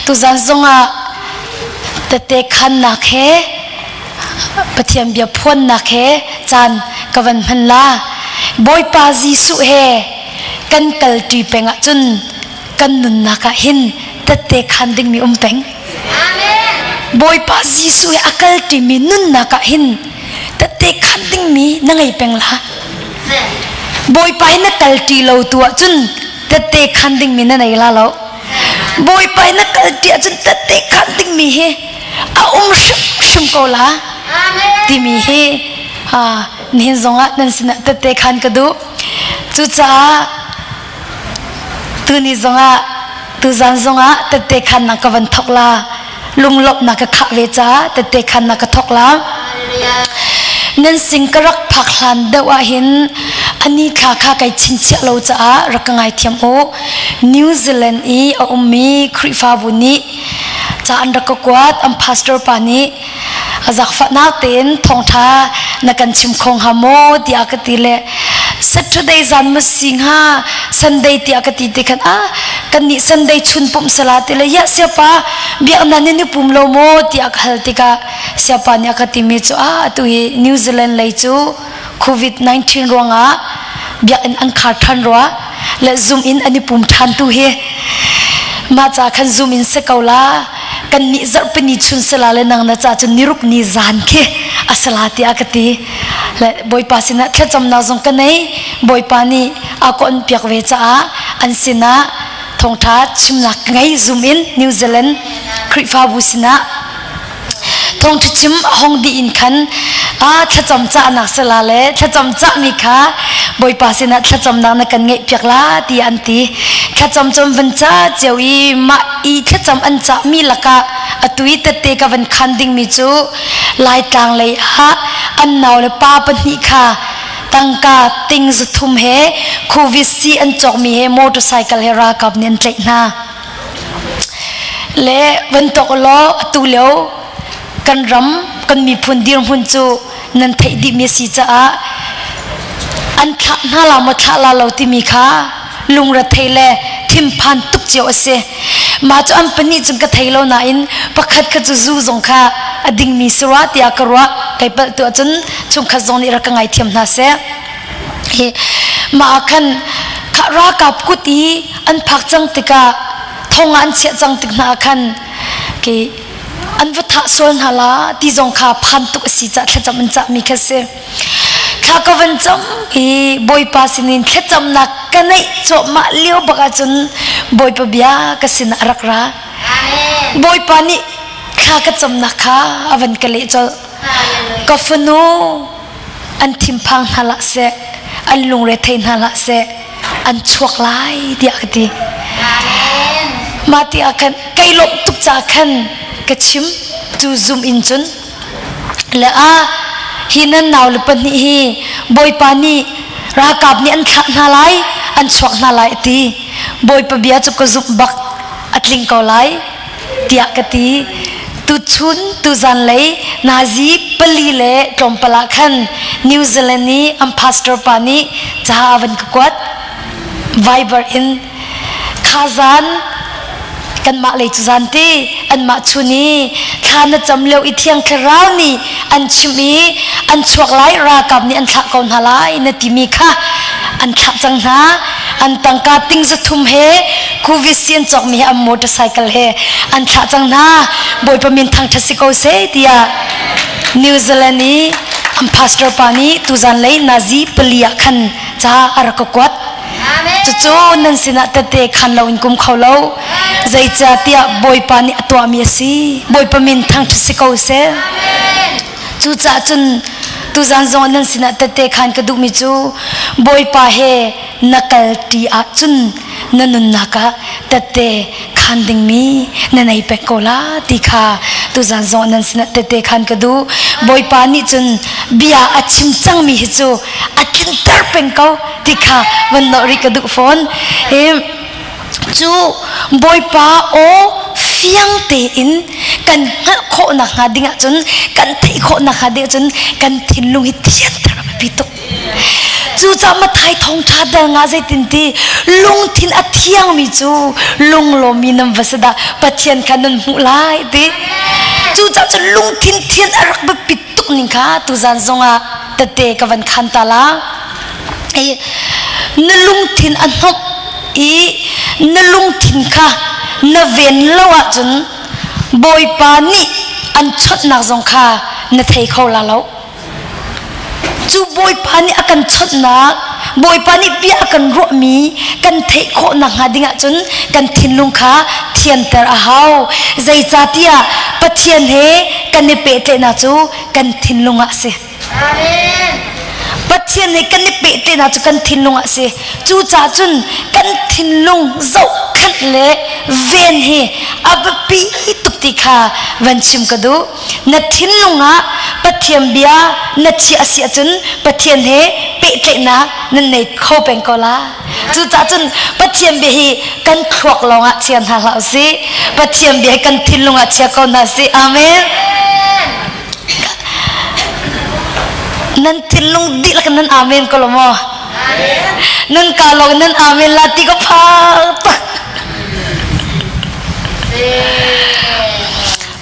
Tuzan zongah tete khannak he Pathian bia phuannak he caan ka van hman la. Bawipa Jesuh he kan kalṭi peng ahcun kan nunnak ah hin tette khan dingmi um peng. Bawipa Jesuh he a kalṭimi nunnak ah hin tette khan dingmi na ngei peng la. Bawipa he na kalṭi lo tu ahcun tette khan dingmi na nei la lo. Bawipa he na kalṭi ahcun tette khan dingmi hi a um hrimhrim ko la timi hi nihin zongah nan sinah tette khan ka duh. Cucaah tuni zongah tuzan zongah tette khannak ka van thok la lunglawmhnak ka khah ve caah tette khannak ka thok la. Nan sing ka rak phak hlan deuh ah hin ani thla kha kai chingchiah lo caah rak ka ngaithiam u. New Zealand i a ummi Khrihfabu nih ca an rak ka kuat an pastor pa nih zakfahnak tein thawngtha na kan chim kho hnga maw tiah ka ti le Saturday zan ma si hnga Sunday tiah ka ti te khan ah kan nih Sunday chun pumh sala ti le ya siapa biakna ni ni pum lo maw tiah ka hal tikah siapa nih a ka timi cu ah atu hi New Zealand lei cu COVID-19 ruangah biakinn an khar than rua le zoom in an i pum than tu hi mah ca khan zoom in se ko la kan nih zarhpini chun sala le nang na ca cu niruk ni zan khi asala tiah ka ti le bawipa sinah thlacamnak zong ka nei bawipa nih a ka on piak ve caah an sinah thawngtha chimnak ngei zoom in New Zealand Khrihfabu sinah thawngṭha chim a hong dih in khan a thlacam cahnak sala le thlacam cahmi kha Bawipa sinah thlacamnak na kan ngeih piak la ti an ti thlacam cun van ca cio i mah i thlacam an cahmi lakah atu i tette ka van khan dingmi cu Laitlang lei ah an nau le pa pahnih kha tangka ting zathum he covid si an cawkmi he motorcycle he ralkap nih an tlaih hna Le van tok law atu lio kan ram kan miphun dirhmun cu nan theih dihmi a si caah an thlah hna la maw thlah la lo timi kha lungrethei le thinphan tuk cio a si. Mah cu an pahnih cun ka thei lo nain pakhat kha cu zu zong kha a dingmi si rua tiah ka ruah. Kei palh tu ahcun chungkhat zong nih rak ka ngaithiam hna seh. Hi mah ah khan ralkap kut i an phak cang tikah thong ah an chiah cang tik hna ah khan ke an va thah sual hna la ti zong kha phan tuk a si cah thlacam an cahmi kha si thla ka van cam i bawipa sinin thlacamnak ka neih cuahmah lio bak ahcun bawipa bia ka sinah a rak ra bawipa nih thla ka camnak kha a van ka leh colh ka fanu an thinphang hna hlah seh an lungre thei hna hlah seh an chuak lai tiah ka ti mah ti ah khan kai lawmh tuk caah khan ka chim cu zum in cun le a hi nan nau le pahnih hi bawipa nih ralkap nih an thlah hna lai an chuak hna lai a ti bawipa bia cu ka zumh bak a tling ko lai tiah ka ti. Tuchun tuzan lei nazi pali le tlawmpal ah khan New Zealand i an pastor pa nih ca a van ka kuat. Viber in khazan kanmah lei cu zan ti anmah chun i thla na cam lio i thiang thlarau nih an chimh i an chuak lai ralkap nih an thlah ko hna lai na timi kha an thlah cang hna an tangka ting zathum he covid si an cawkmi he an motorcycle he an thlah cang hna bawipa min thangṭhat si ko seh tiah New Zealand i an pastor pa nih tuzan lei nazi pali ah khan ca a rak ka kuat cucu nan sinah tette khan lo in kum kho lo zeicahtiah bawipa nih a tuahmi a si bawipa min thangṭhat si ko seh Cucaah cun tuzan zong nan sinah tette khan ka duhmi cu Bawipa he na kalṭi ahcun na nunnak ah tette khan dingmi na nei peng ko la ti kha tuzan zong nan sinah tette khan ka duh. Bawipa nih cun bia a chim cangmi hi cu a tlinter peng ko ti kha van nolh rih ka duh fawn. Hi Cu Bawipa aw fiang tein kan hngalh khawh nakhnga ding ahcun kan theih khawh nakhnga ding ahcun kan thinlung hi thianter a biapi tuk. Cucaah Mathai thawngṭha dal nga zeitin ti lungthin a thiangmi cu lunglawmmi nan va si dah Pathian kha nan hmuh lai ti. Cucaah cun lungthin thian a rak biapit tuk ning kha tuzan zongah tete ka van khan ta la. I na lungthin a hnawmh i na lungthin kha na ven lo ahcun Bawipa nih an chawnhnak zong kha na thei kho la lo. Cu Bawipa nih a kan chawnhnak, Bawipa nih bia a kan ruahmi kan theih khawh nakhnga ding ahcun kan thinlung kha thianter a hau. Zeicahtiah Pathian he kan i pehtlaihnak cu kan thinlung ah a si. Pathian he kan i pehtlaihnak cu kan thinlung ah a si. Cucaah cun kan thinlung zohkhenh le ven hi a biapi tuk ti kha van chim ka duh. Na thinlung ah Pathian bia na chiah a si ahcun Pathian he pehtlaihnak nan nei kho peng ko la. Cucaah cun Pathian bia hi kan thluak lawngah chia hna hlah usih. Pathian bia hi kan thinlung ah chia ko hna sih. Amen. Nan thinlung dihlak in nan amen ko lo maw? Nan ka lawng nan amen la ti ka phak tak.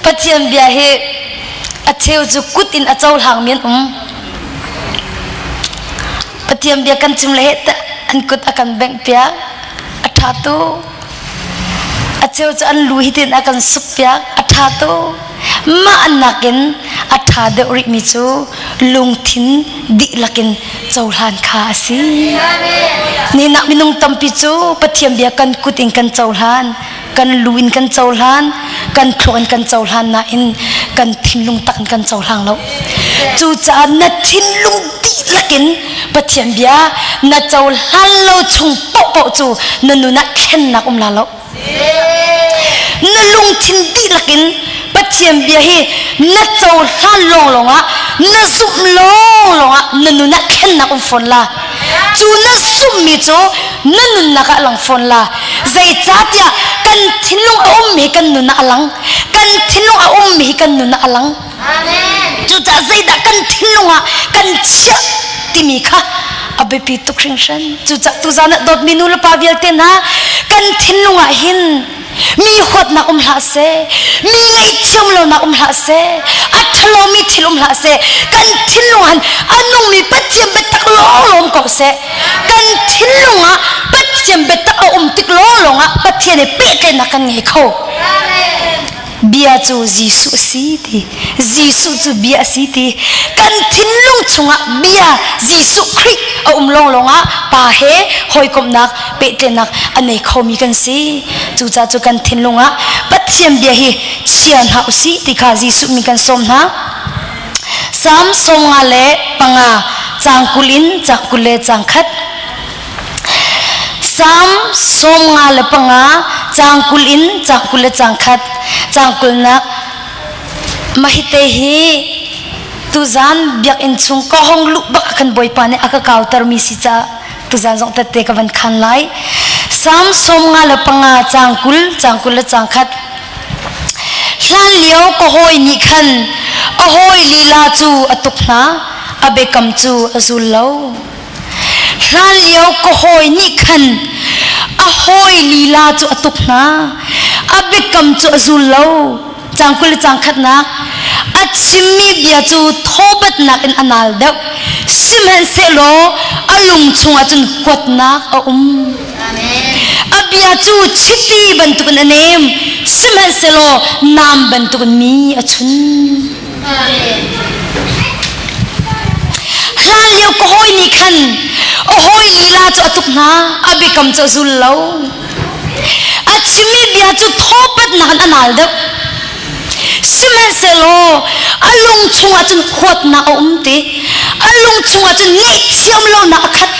Pathian bia hi a cheu cu kut in a cohlang mi an um. Pathian bia kan chim le he an kut a kan bengh piak. A ṭha tu. A cheu cu an lu hitin a kan suk piak. A ṭha tu. Mah nakin a ṭha deuh rihmi cu lungthin dihlak in cohlan kha a si. Ninak minung tampi cu Pathian bia kan kut in kan cohlan, kan lu in kan cohlan, kan thluak in kan cohlan nain kan thinlung tak in kan cohlang lo. Cucaah na thinlung dihlak in Pathian bia na cohlan lo chung paohpaoh cu na nun ah thlennak um la lo. Na lungthin dihlak in Pathian bia hi na cohlan lawnglawng ah na zumh lawnglawng ah na nun ah thlennak um fawn la. Cu na zumhmi cu na nunnak ah lang fawn la. Zeicahtiah kan thinlung a ummi hi kan nun ah a lang. Kan thinlung a ummi hi kan nun ah a lang. Cucaah zeidah kan thinlung ah kan chiah timi kha a biapi tuk hringhran. Cucaah tuzan ah dawtmi nu le pa vialte hna kan thinlung ah hin mi huatnak um hlah seh, mi ngaihthiam lonak um hlah seh, a ṭhalomi thil um hlah seh, kan thinlung ah hin a nungmi Pathian biatak lawnglawng ko seh. Kan thinlung ah Pathian biatak a um tik lawnglawng ah Pathian he pehtlaihnak kan ngei kho. Bia cu Jesuh a si ti. Jesuh cu bia a si ti. Kan thinlung chungah bia Jesuh Khrih a um lawnglawng ah Pa he hawikomhnak pehtlaihnak a nei khomi kan si. Cucaah cu kan thinlung ah Pathian bia hi chia hna usih ti kha Jesuh min kan sawm hna. Salm 55 caang 20 in caang 20 le caang khat. Salm 55 caang 20 in caang 20 le caang khat caang kulnak mahite hi tuzan biakinn chung ka hong luh bak ah khan Bawipa nih a ka kautermi si caah tuzan zong tette ka van khan lai. Salm 55 caang 20 caang 20 le caang khat Hlanlio ka hawi nih khan a hawi lila cu a tuk hna a biakam cu a zul lo. Hlanlio ka hawi nih khan a hawi lila cu a tuk hna. A biakam cu a zul lo. Caang 20 le caang khatnak a chimmi bia cu thawbatnak in a nal deuh. Sihmanhsehlaw a lung chungah cun huatnak a um. A bia cu chiti bantukin a nem, sihmanhsehlaw nam bantukin mi a chun. Hlanlio ka hawi nih khan a hawi lila cu a tuk hna, a biakam cu a zul lo. A chimmi bia cu thawpatnak in a nal deuh. Sihmanhsehlaw a lung chungah cun huatnak a um ti. A lung chungah cun ngaihthiam lonak a khat.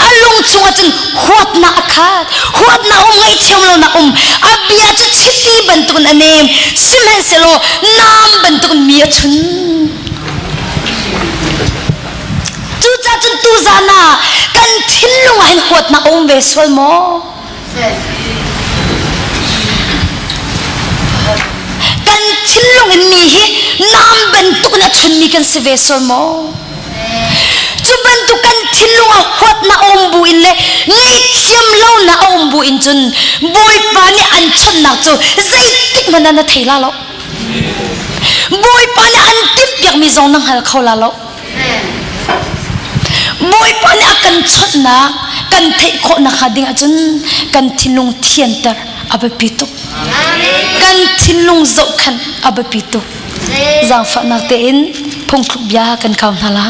A lung chungah cun huatnak a khat. Huatnak um ngaihthiam lonak um. A bia cu chiti bantukin a nem. Sihmanhsehlaw nam bantukin mi a chun. Cucaah cun tuzan ah kan thinlung ah hin huatnak a um ve sual maw? Kan thinlung in mi hi nam bantukin a chunmi kan si ve sual maw? Cu bantuk kan thinlung ah huatnak a um bu in le ngaihthiam lonak a um bu in cun Bawipa nih an chawnhnak cu zeitik hmanh ah na thei la lo. Bawipa nih an timhpiakmi zong na hngal kho la lo. Bawipa nih a kan chawnhnak kan theih khawh nakhnga ding ahcun kan thinlung thianter a biapi tuk. Kan thinlung zohkhenh a biapi tuk. Zaangfahnak tein phungthluk bia kan kau hna la.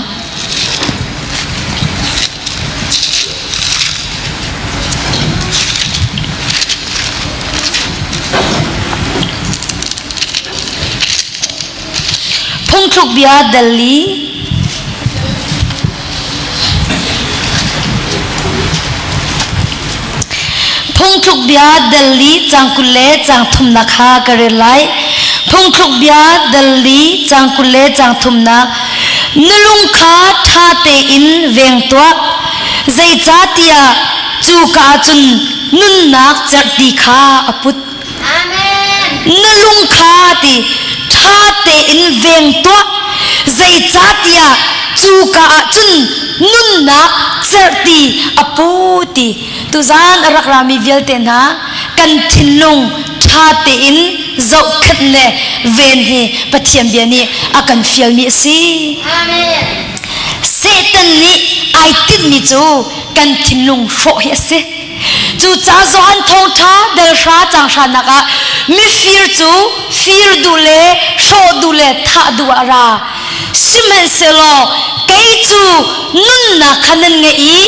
Phungthluk bia Delhi Phungthluk bia Delhi cang 20 le cang thumnak kha ka rel lai. Phungthluk bia Delhi cang 20 le cang thumnak Na lung kha ṭha tein veng tuah zeicahtiah cu ka ah cun nunnak cerhti kha a put. Na lung kha ti ṭha tein veng tuah zeicahtiah cuka ah cun nunnak cerhti a pu ti tuzaan a rak rami vialte hna kan thinlung ṭha tein zohkhenh le ven hi Pathian bia nih a kan fialmi a si. Satan nih ai tinhmi cu kan thinlung hrawh hi a si. Cucaah Johan thawngṭha delhra canghranak ah mifir cu fir duh le hrawh duh le thah duh ah a ra. Sihmanhsehlaw kei cu nunnak kha nan ngeih i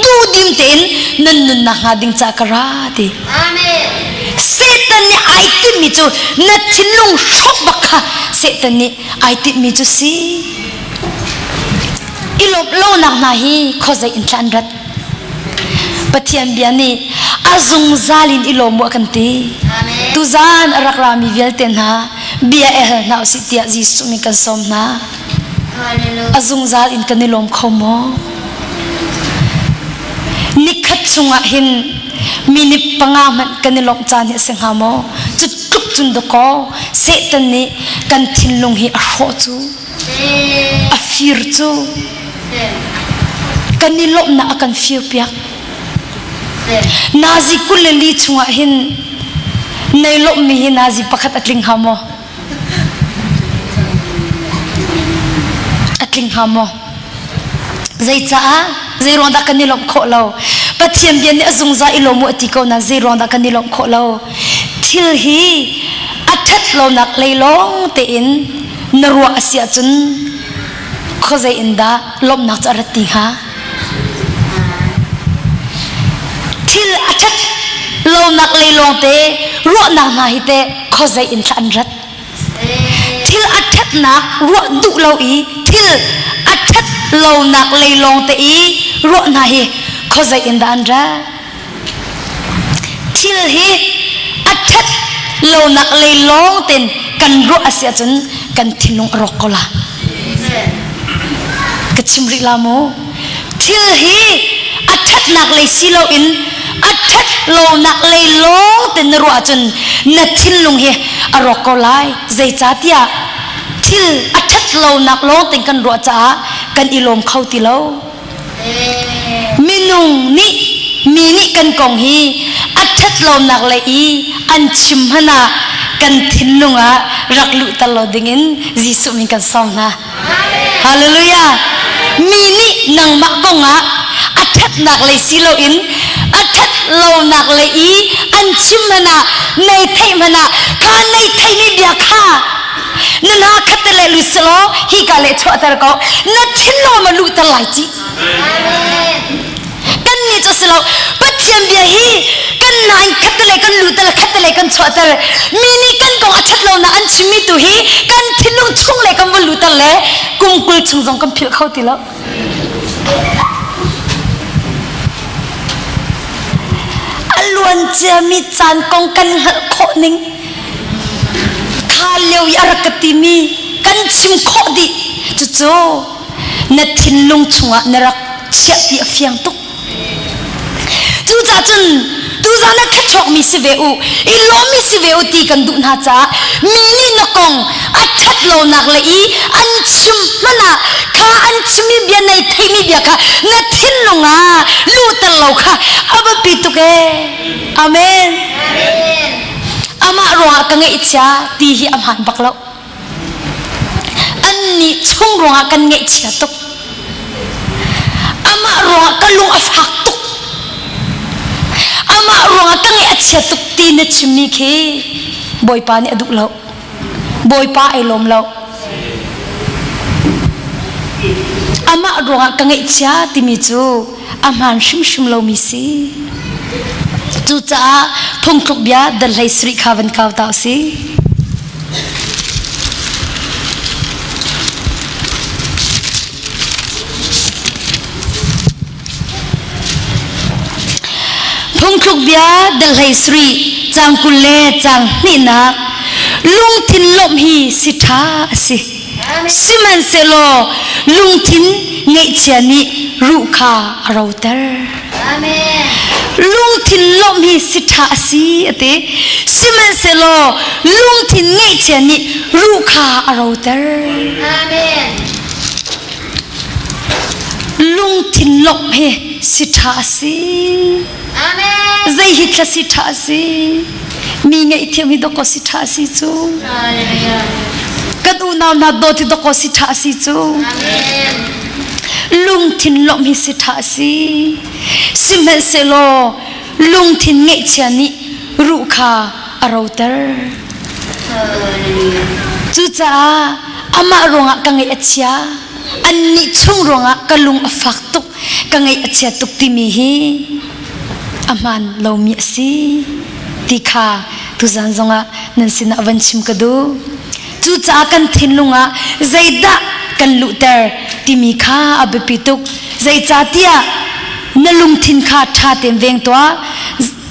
duhdim tein nan nunnak hnga ding caah ka ra ti. Amen. Satan nih ai timhmi cu na thinlung hrawk bak kha Satan nih ai timhmi cu si. I lawmh lonak hna hi khuazei in thla an rat. Pathian bia nih a zungzal in i lawm u a kan ti. Tuzaan a rak rami vialte hna bia e hal hna usih tiah Jesuh min kan sawm hna. A zungzal in kan i lawm kho maw? Nikhat chungah hin minute panga hmanh kan i lawmh caan hi a si hnga maw? Cu tluk cun dakaw Satan nih kan thinlung hi a hrawh cu. A fir cu kan i lawmhnak a kan firpiak. Nazi 24 chungah hin nei lawmhmi hi nazi pakhat a tling hnga maw? A tling hnga maw? Zeicaah? Zeiruang dah kan i lawmh khawh lo? Pathian bia nih a zungzal i lawm u a ti ko nain zeiruang dah kan i lawmh khawh lo? Thil hi a ṭhat lonak lei lawng tein na ruah a si ahcun khuazei in dah lawmhnak cu a rat ti hnga? Thil a ṭhat lonak lei lawngte ruahnak hna hi teh khuazei in thla an rat? Thil a ṭhatnak ruah duh lo i thil a ṭhat lonak lei lawngte i ruah hna hi khuazei in dah an rat? Thil hi a ṭhat lonak lei lawng tein kan ruah a si ahcun kan thinlung a rawk ko la. Ka chim rih la mu. Thil hi a ṭhatnak lei si loin a ṭhat lonak lei lawng tein na ruah ahcun na thinlung hi a rawk ko lai. Zeicahtiah thil a ṭhat lonak lawng tein kan ruah caah kan i lawm kho ti lo. Minung nih mi nih kan kong hi a ṭhat lonak lei i an chim hmanh ah kan thinlung ah rak luhter lo dingin Jesuh min kan sawm hna. Hallelujah! Mi nih nangmah kong ah a ṭhatnak lei si loin a ṭhat lonak lei i an chim hmanh ah nei theih hmanh ah kha nei theihmi bia kha na hna khat te le lut selaw hika le chuahter ko na thinlung ma luhter lai ci kan nih cu si lo pathian bia hi kan nain khat te le kan luhter khat te le kan chuahter mi nih kan kong a ṭhat lo na an chimmi tu hi kan thinlung chung le kan va luhter le kum 20 chung zong kan philh kho ti lo A luanciami caan kong kan hngalh khawh ning kha lio i a rak ka timi kan chim khawh dih cucu na thinlung chungah na rak chiah ti a fiang tuk. Cucaah cun. Tuzan ah thluachuakmi si ve u, i lawmmi si ve u ti kan duh hna caah mi nih na kong a ṭhat lonak le i an chim hmanh ah kha an chimmi bia nei theihmi bia kha na thinlung ah luhter lo kha a biapi tuk ee. Amen. Amah ruangah ka ngaihchia ti hi a hmaan bak lo. Annih chung ruangah kan ngaihchia tuk. Amah ruangah ka lung a fak tuk. Amah ruangah ka ngaih a chia tuk ti na chimmi khi Bawipa nih a duh lo. Bawipa ai lawm lo. Amah ruangah ka ngaihchia timi cu a hmaan hrimhrim lomi si. Cucaah phungthluk bia dal hlei sarih kha van kau ta usih. Phungthluk bia dal hlei sarih cang 20 le cang hnihnak lungthin lawmh hi si ṭha a si. Sihmanhsehlaw lungthin ngeihchia nih ruh kha a roter. Amen. Lungthin lawmh hi si ṭha a si a ti. Sihmanhsehlaw lungthin ngeihchia nih ruh kha a roter. Amen. Lungthin lawmh hi si ṭha a si. Amen. Zei hi thla si ṭha a si. Mi ngaihthiam hi dawkaw si ṭha a si cu. Hallelujah. Kan unau hna dawt hi dawkaw si ṭha a si cu. Amen. Lungthin lawmh hi si ṭha a si. Sihmanhsehlaw lungthin ngeihchia nih ruh kha a roter. Hallelujah. Cucaah amah ruangah ka ngaih a chia. Annih chung ruangah ka lung a fak tuk, ka ngaih a chia tuk timi hi a hmaan lomi a si ti kha tuzan zongah nan sinah van chim ka duh. Cucaah kan thinlung ah zeidah kan luhter timi kha a biapi tuk. Zeicahtiah na lungthin kha ṭha tein veng tuah.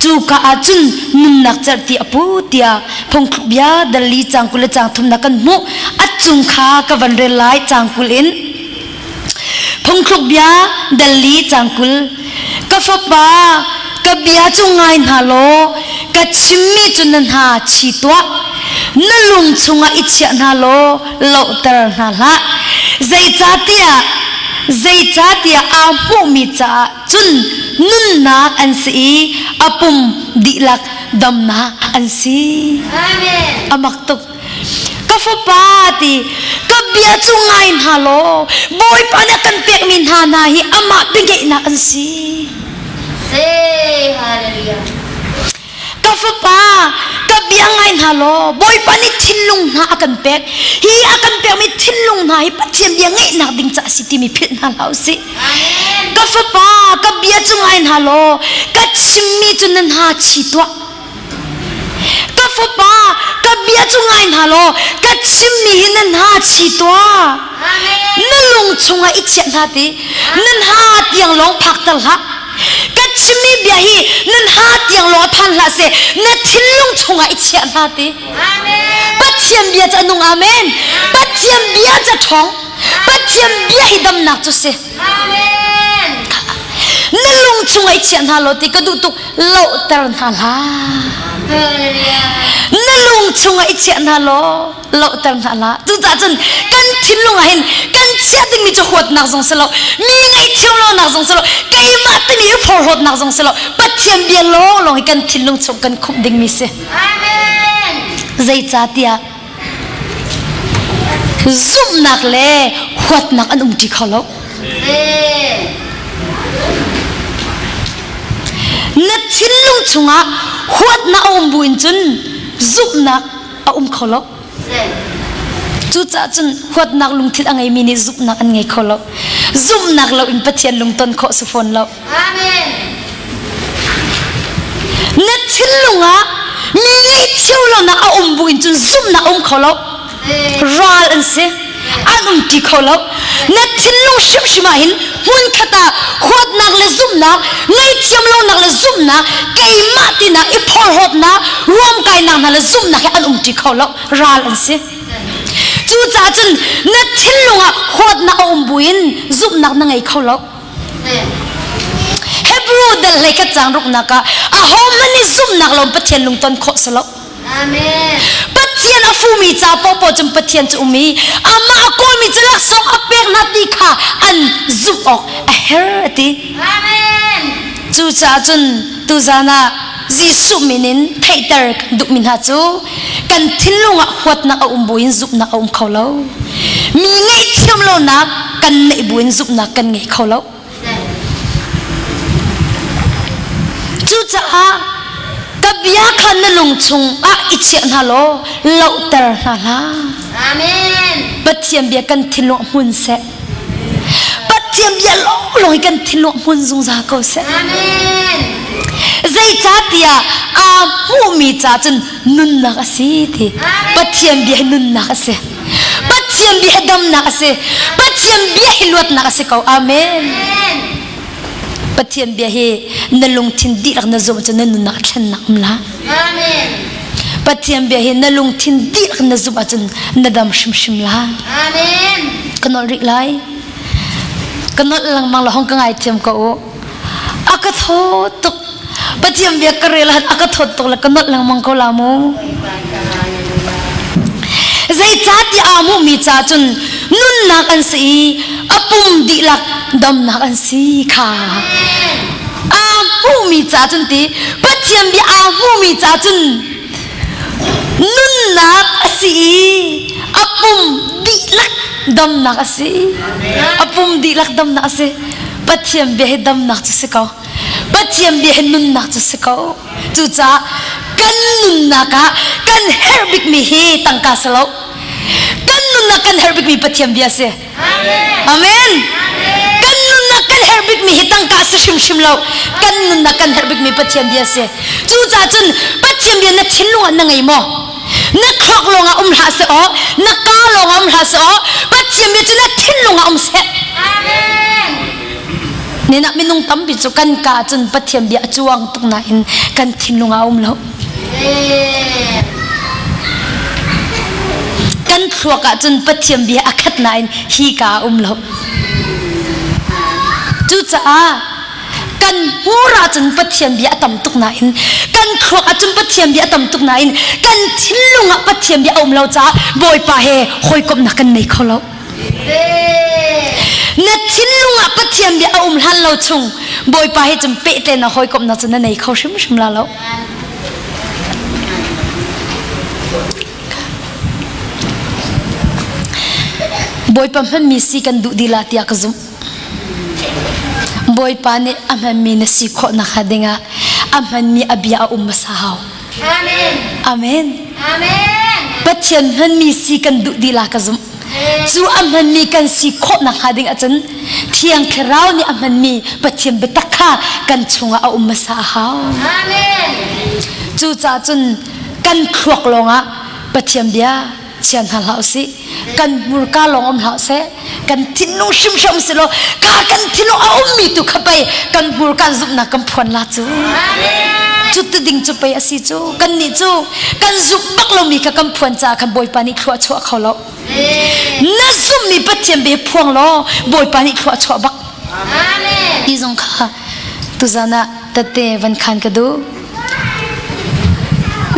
Cuka ah cun nunnak cerhti a pu tiah phungthluk bia dal li cang 20 le cang thumnak kan hmuh. A cung kha ka van rel lai cang 20 in. Phungthluk bia dal li cang 20. Ka fapa, ka bia cu ngai hna law ka chimmi cu na hna chi tuah. Na lung chungah i chiah hna law lohter hna hlah. Zeicahtiah zeicahtiah aa hmuhmi caah cun nunnak an si i a pum dihlak damnak an si. Amen. A mak tuk. Ka fapa ti ka bia cu ngai hna law Bawipa nih a kan pekmi hna hna hi amah biangeihnak an si. Say hallelujah. Ka fapa, ka bia ngai hna law Bawipa nih thinlung hna a kan pek. Hi a kan pekmi thinlung hna hi Pathian bia ngeihnak ding caah a si timi philh hna hlah usih. Amen. Ka fapa, ka bia cu ngai hna law ka chimmi cu na hna chi tuah. Ka fapa, ka bia cu ngai hna law ka chimmi hi na hna chi tuah. Amen. Na lung chungah i chiah hna ti. Nan ha tiang lawng phakter hlah. Ka chimmi bia hi nan ha tiang lawng a phan hlah seh. Na thinlung chungah i chiah hna ti. Amen. Pathian bia cu a nung amen. Pathian bia cu a ṭhawng. Pathian bia hi damnak cu si. Amen. Na lung chungah i chiah hna law ti ka duh tuk lohter hna hlah. Hallelujah. Na lung chungah i chiah hna law lohter hna hlah. Cucaah cun kan thinlung ah hin kan chiah dingmi cu huatnak zong si lo, mi ngaihthiam lonak zong si lo, keimah timi i phorhlawtnak zong si lo, Pathian bia lawnglawng hi kan thinlung chung kan khumh dingmi si. Amen. Zeicahtiah zumhnak le huatnak an umṭi kho lo. Na thinlung chungah huatnak a um buin cun zumhnak a um kho lo. Cucaah cun huatnak lungthin a ngeimi nih zumhnak an ngei kho lo. Zumhnak lo in Pathian lungton khawh si fawn lo. Amen. Na thinlung ah mi ngaihthiam lonak a um buin cun zumhnak a um kho lo. Ral an si. An umṭi kho lo. Na thinlung hrimhrim ah hin hmunkhat ah huatnak le zumhnak, ngaihthiam lonak le zumhnak, keimah tinak i phorhlawtnak, ruamkainak hna le zumhnak hi an umṭi kho lo. Ral an si. Cucaah cun na thinlung ah huatnak a um buin zumhnak na ngei kho lo. Hebrew dal hlei khat cang ruknak ah ahohmanh nih zumhnak lawng Pathian lungton khawh si lo. Amen. Pathian a fumi ca paohpaoh cun Pathian cu um i amah a kawlmi cu laksawng a pek hna ti kha an zumh awk a her a ti. Amen. Cucaah cun tuzan ah Jesuh min in theihter kan duhmi hna cu kan thinlung ah huatnak a um buin zumhnak a um kho lo. Mi ngaihthiam lonak kan neih buin zumhnak kan ngei kho lo. Cucaah ka bia kha na lung chung ah i chiah hna law lohter hna hlah. Amen. Pathian bia kan thinlung ah hmun seh. Pathian bia lawnglawng hi kan thinlung ah hmun zungzal ko seh. Amen. Zeicahtiah aa hmuhmi ca cun nunnak a si ti. Pathian bia hi nunnak a si. Pathian bia hi damnak a si. Pathian bia hi luatnak a si ko. Amen. Pathian bia hi na lungthin dihlak na zumh cun na nunnak thlennak um la. Amen. Pathian bia hi na lungthin dihlak na zumh ahcun na dam hrimhrim la. Amen. Ka nolh rih lai. Ka nolh lengmang la hong ka ngaithiam ko u. A ka thaw tuk. Pathian bia ka rel han a ka thawt tuk le ka nolh lengmang ko la mu. Zeicahtiah aa hmuhmi ca cun nunnak an si i a pum dihlak damnak an si kha. Aa hmuhmi ca cun ti Pathian bia aa hmuhmi ca cun nunnak a si i a pum dihlak damnak a si. A pum dihlak damnak a si. Pathian bia hi damnak cu si ko. Pathian bia hi nunnak cu si ko. Cucaah kan nunnak ah kan herh bikmi hi tangka si lo. Kan nunnak kan herh bikmi Pathian bia si. Amen. Kan nunnak kan herh bikmi hi tangka si hrimhrim lo. Kan nunnak kan herh bikmi Pathian bia si. Cucaah cun Pathian bia na thinlung ah na ngei maw? Na thluak lawng ah um hlah seh aw, na kaa lawng ah um hlah seh aw, Pathian bia cu na thinlung ah um seh. Amen. Nin ah minung tampi cu kan ka cun Pathian bia a cuang tuk nain kan thinlung ah a um lo. Kan thluak ah cun Pathian bia a khat nain hi ka a um lo. Cucaah kan hmur ah cun Pathian bia a tam tuk nain kan thluak ah cun Pathian bia a tam tuk nain kan thinlung ah Pathian bia a um lo caah Bawipa he hawikomhnak kan nei kho lo. Na thinlung ah Pathian bia a um hlan lo chung Bawipa he cun pehtlaih na hawikomhnak cu na nei kho hrimhrim la lo. Bawipa hmanmi si kan duh dila tiah ka zumh. Bawipa nih a hmanmi na si khawh nakhnga dingah a hmanmi a bia a um hmasa hau. Amen. Amen. Amen. Pathian hmanmi si kan duh dila ka zumh. Cu a hmanmi kan si khawh nakhnga ding ahcun Thiang Thlarau nih a hmanmi Pathian biatak kha kan chungah a um hmasa a hau. Amen. Cucaah cun kan thluak lawngah Pathian bia chia hna hlah usih kan hmurka lawng um hlah seh kan thinlung hrimhrim si law ka kan thinlung a ummi tu kha pei kan hmurka zumhnak kan phuan la cu cu tu ding cu pei a si cu kan nih cu kan zumh bak lomi kha kan phuan caah khan bawipa nih thlua chuah kho lo na zumhmi pathian bia phuang law bawipa nih thlua chuah bak ti zong kha tuzan ah tette van khan ka duh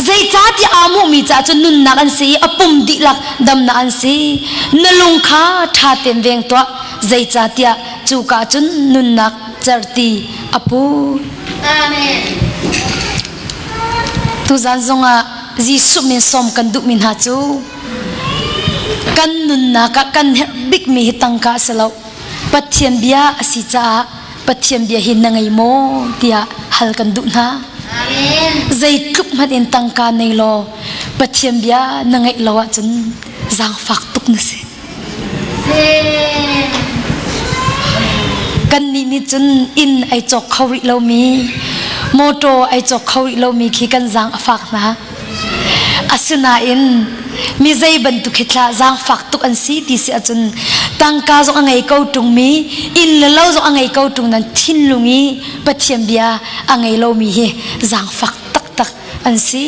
Zeicahtiah aa hmuhmi caah cun nunnak an si i a pum dihlak damnak an si. Na lung kha ṭha tein veng tuah, zeicahtiah cuka cun nunnak cerhti a pu. Amen. Tuzan zongah Jesuh min sawm kan duhmi hna cu kan nunnak ah kan herh bikmi hi tangka a si lo. Pathian bia a si caah Pathian bia hi na ngei maw tiah hal kan duh hna. Amen. Zeitluk hmanh in tangka nei law Pathian bia na ngeih lo ahcun zaangfak tuk na si. Kannih nih cun inn ai cawk kho rih lomi, motor ai cawk kho rih lomi khi kan zaang a fak hna. Asinain mi zei bantuk hi thlah zaangfak tuk an si ti si ahcun tangka zong a ngei ko ṭungmi inn le lo zong a ngei ko ṭung nan thinlung i Pathian bia a ngei lomi hi zaangfak taktak an si.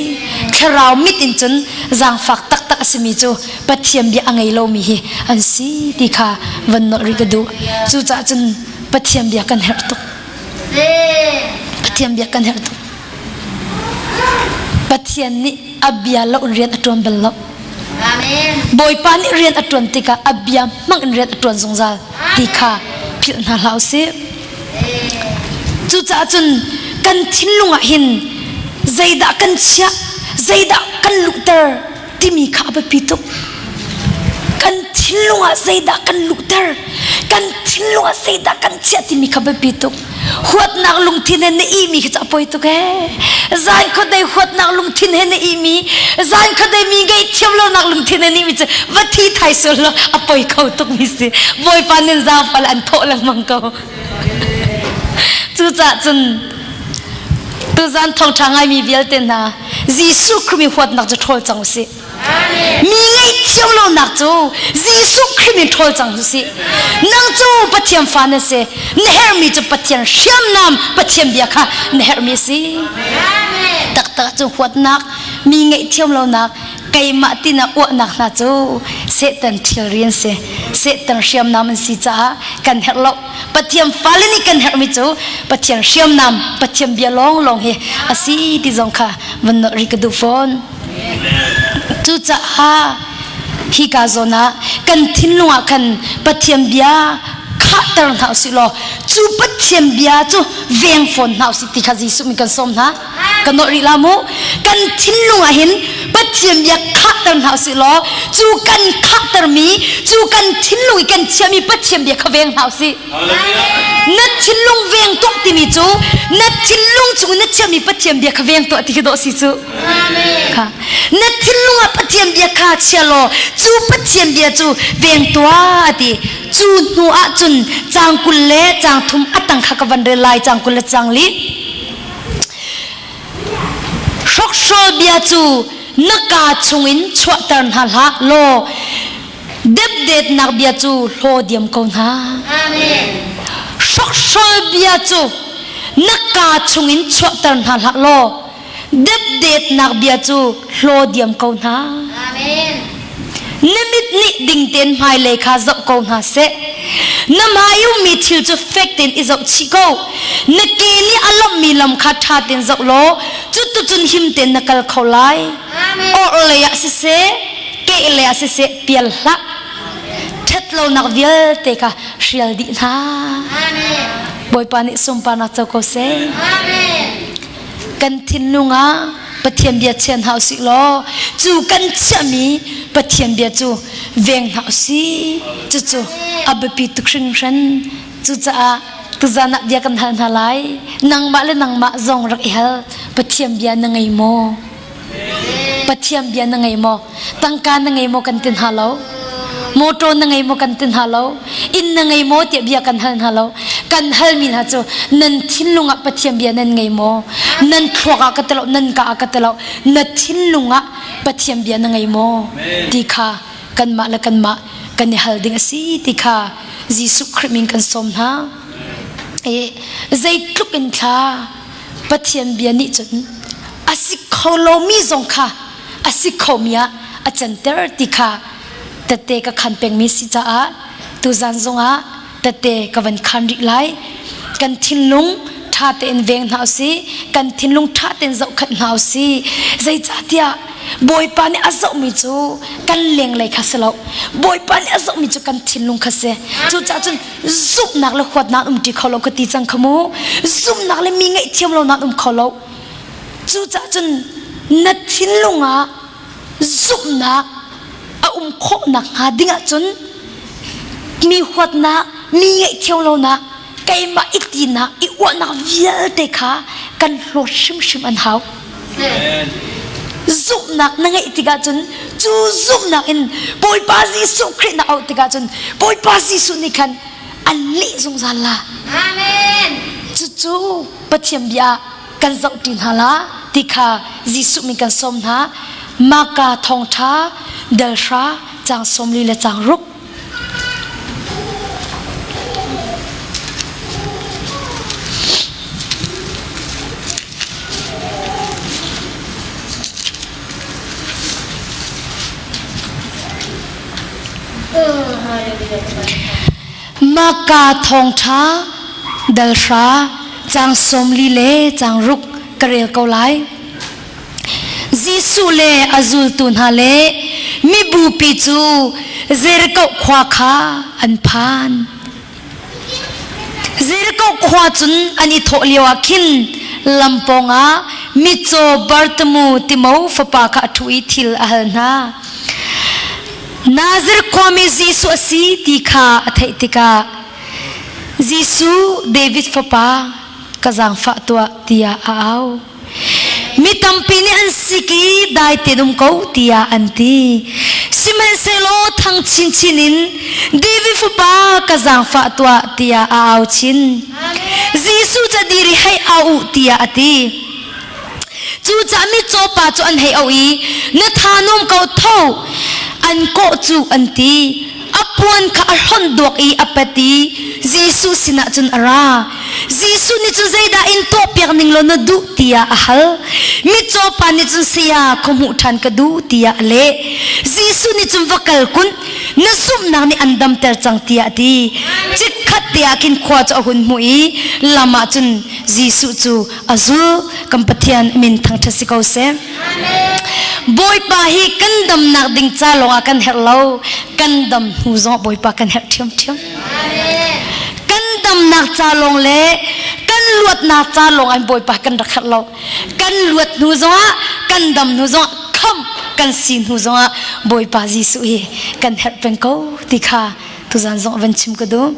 Thlarau mit in cun zaangfak taktak a simi cu Pathian bia a ngei lomi hi an si ti kha van nolh rih ka duh. Cucaah cun Pathian bia kan herh tuk. Pathian bia kan herh tuk. Pathian nih a bia lo in rian a ṭuan bal lo. Bawipa nih rian a ṭuan tikah a bia hmang in rian a ṭuan zungzal ti kha philh hna hlah usih. Cucaah cun kan thinlung ah hin zeidah kan chiah, zeidah kan luhter timi kha a biapi tuk. Kan thinlung ah zeidah kan luhter, kan thinlung ah zeidah kan chiah timi kha biapi tuk. Huatnak lungthin he na ihmi khi cu a poi tuk ee. Zan khuadei huatnak lungthin he na ihmi, zan khuadei mi ngaihthiam lonak lungthin he na ihmi cu va thi thai sual law a poi kho tuk mi si. Bawipa nin zaangfal an thawh lengmang ko. Cucaah cun tuzan thawngṭha ngaimi vialte hna Jesuh Khrih mi huatnak cu ṭhawl cang usih. Mi ngaihthiam lonak cu Jesuh Khrih min ṭhawl cang usih. Nang cu Pathian fa na si. Na herhmi cu Pathian hriamnam, Pathian bia kha na herhmi a si. Taktak cu huatnak, mi ngaihthiam lonak, keimah tina uahnak hna cu Satan thilri an si. Satan hriamnam an si caah kan herh lo. Pathian fale nih kan herhmi cu Pathian hriamnam, Pathian bia lawnglawng hi a si ti zong kha van nolh rih ka duh fawn. Cucaah hika zawn ah kan thinlung ah khan Pathian bia khahter hna usih law cu Pathian bia cu veng fawn hna usih ti kha Jesuh min kan sawm hna. Ka nolh rih la mu. Kan thinlung ah hin Pathian bia khahter hna usih law cu kan khahtermi cu kan thinlung i kan chiahmi Pathian bia kha veng hna usih. Na thinlung veng tuah timi cu na thinlung chung na chiahmi Pathian bia kha veng tuah ti khi dawh si cu. Kha. Na thinlung ah Pathian bia kha chia law cu Pathian bia cu veng tuah ti. Cu hnu ah cun caang 20 le caang thum a tang kha ka van rel lai caang 20 le caang li. Hrokhrawl bia cu na kaa chungin chuahter hna hlah law depdetnak bia cu hlaw diam ko hna. Hrokhrawl bia cu na kaa chungin chuahter hna hlah law depdetnak bia cu hlaw diam ko hna. Na mit nih ding tein hmailei kha zoh ko hna seh. Na hmai ummi thil cu fek tein i zoh chih ko. Na ke nih a lamhmi lam kha ṭha tein zoh law cuticun him tein na kal kho lai. Orhlei ah siseh, kehlei ah siseh pial hlah. Ṭhatlonak vialte kha hrial dih hna. Bawipa nih sunparnak co ko seh. Kan thinlung ah Pathian bia chia hna usih law cu kan chiahmi Pathian bia cu veng hna usih. Cucu a biapi tuk hringhran. Cucaah tuzan ah bia kan hal hna lai. Nangmah le nangmah zong rak i hal. Pathian bia na ngei maw? Pathian bia na ngei maw? Tangka na ngei maw kan ti hna lo. Motor na ngei maw kan ti hna lo. Inn na ngei maw tiah bia kan hal hna lo. Kan halmi hna cu nan thinlung ah Pathian bia nan ngei maw? Nan thluak ah ka ti lo, nan ka ah ka ti lo. Na thinlung ah Pathian bia na ngei maw? Ti kha kanmah le kanmah kan i hal ding a si ti kha Jesuh Khrih min kan sawm hna. E, zeitluk in thla Pathian bia nih cun a si kho lomi zong kha a si khomi ah a canter ti kha tette ka khan pengmi si caah tuzan zongah tette ka van khan rih lai. Kan thinlung ṭha tein veng hna usih, kan thinlung ṭha tein zohkhenh hna usih. Zeicahtiah Bawipa nih a zohmi cu kan lenglei kha si lo. Bawipa nih a zohmi cu kan thinlung kha si. Cucaah cun zumhnak le huatnak um ṭi kho lo ka ti cang kha mu. Zumhnak le mi ngaihthiam lonak um kho lo. Cucaah cun na thinlung ah zumhnak a um khawh nakhnga ding ahcun mi huatnak, mi ngaihthiam lonak, keimah i tinak, i uahnak vialte kha kan hlawt hrimhrim an hau. Zumhnak na ngeih tikah cun cu zumhnak in Bawipa Jesuh Khrih na auh tikah cun Bawipa Jesuh nih khan an leh zungzal la. Amen. Cucu Pathian bia kan zohṭi hna la ti kha Jesuh min kan sawm hna. Maka thawngṭha del hra caang 40 le caang ruk. Maka thawngṭha dal hra. caang 40 le caang ruk ka rel ko lai. Jesuh le a zultu hna le mibupi cu Jericho khua kha an phan. Jericho khua cun an i thawh lioah khin lam pawngah mitcaw Bartimu Timo fapa kha a ṭhu i thil a hal hna. Nazareth khuami Jesuh a si ti kha a theih tikah Jesuh David fapa ka zaangfah tuah tiah a au. Mi tampi nih an sik i dai tein um ko tiah an ti. Sihmanhsehlaw thang chinchin in David fapa ka zaangfah tuah tiah a au chin. Jesuh ca dir i hei au u tiah a ti. Cucaah mitcaw pa cu an hei auh i na tha nuam ko tho an kawh cu an ti. A puan kha a hlonh duak i a pet i Jesuh sinah cun a ra. Jesuh nih cun zeidah in tuahpiak ning law na duh tiah a hal. Mitcaw pa nih cun saya khuahmuh ṭhan ka duh tiah a leh. Jesuh nih cun va kal kun, na zumhnak nih an damter cang tiah a ti. Chikkhat te ah khin khua cu a hun hmuh i lam ah cun Jesuh cu a zul. Kan Pathian min thangṭhat si ko seh. Bawipa hi kan damnak ding ca lawngah kan herh lo, kan dam hnu zongah Bawipa kan herh ṭhiamṭhiam. Kan damnak ca lawng le kan luatnak ca lawng ah Bawipa kan rak herh lo. Kan luat hnu zongah, kan dam hnu zongah, khamh kan si hnu zongah Bawipa Jesuh hi kan herh peng ko ti kha tuzan zong van chim ka duh.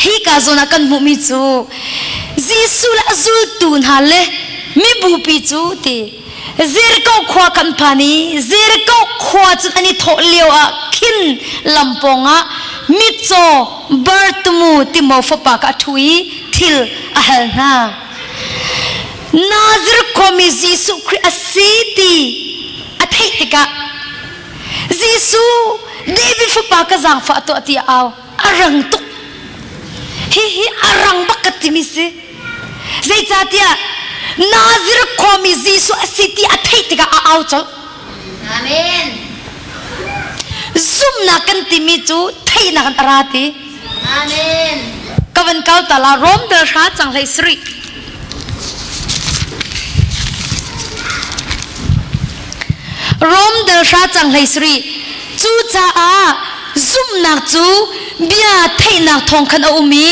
Hi ka zawn ah kan hmuhmi cu Jesuh le a zultu hna le mibupi cu ti Jericho khua kan phan i Jericho khua cu an i thawh lio ah khin lam pawngah mitcaw Bartimu Timo fapa kha a ṭhu i thil a hal hna. Nazareth khuami Jesuh Khrih a si ti a theih tikah Jesuh David fapa ka zaangfah tuah tiah au. A rang tuk. Hihi a rang bak ka timi si. Zeicahtiah Nazareth khuami Jesuh a si ti a theih tikah a au colh. Amen. Zumhnak kan timi cu theihnak in a ra ti. Amen. Ka van kau ta la Rom dal hra cang hlei sarih. Rom dal hra cang hlei sarih. Cucaah zumhnak cu bia theihnak thawng khan a um i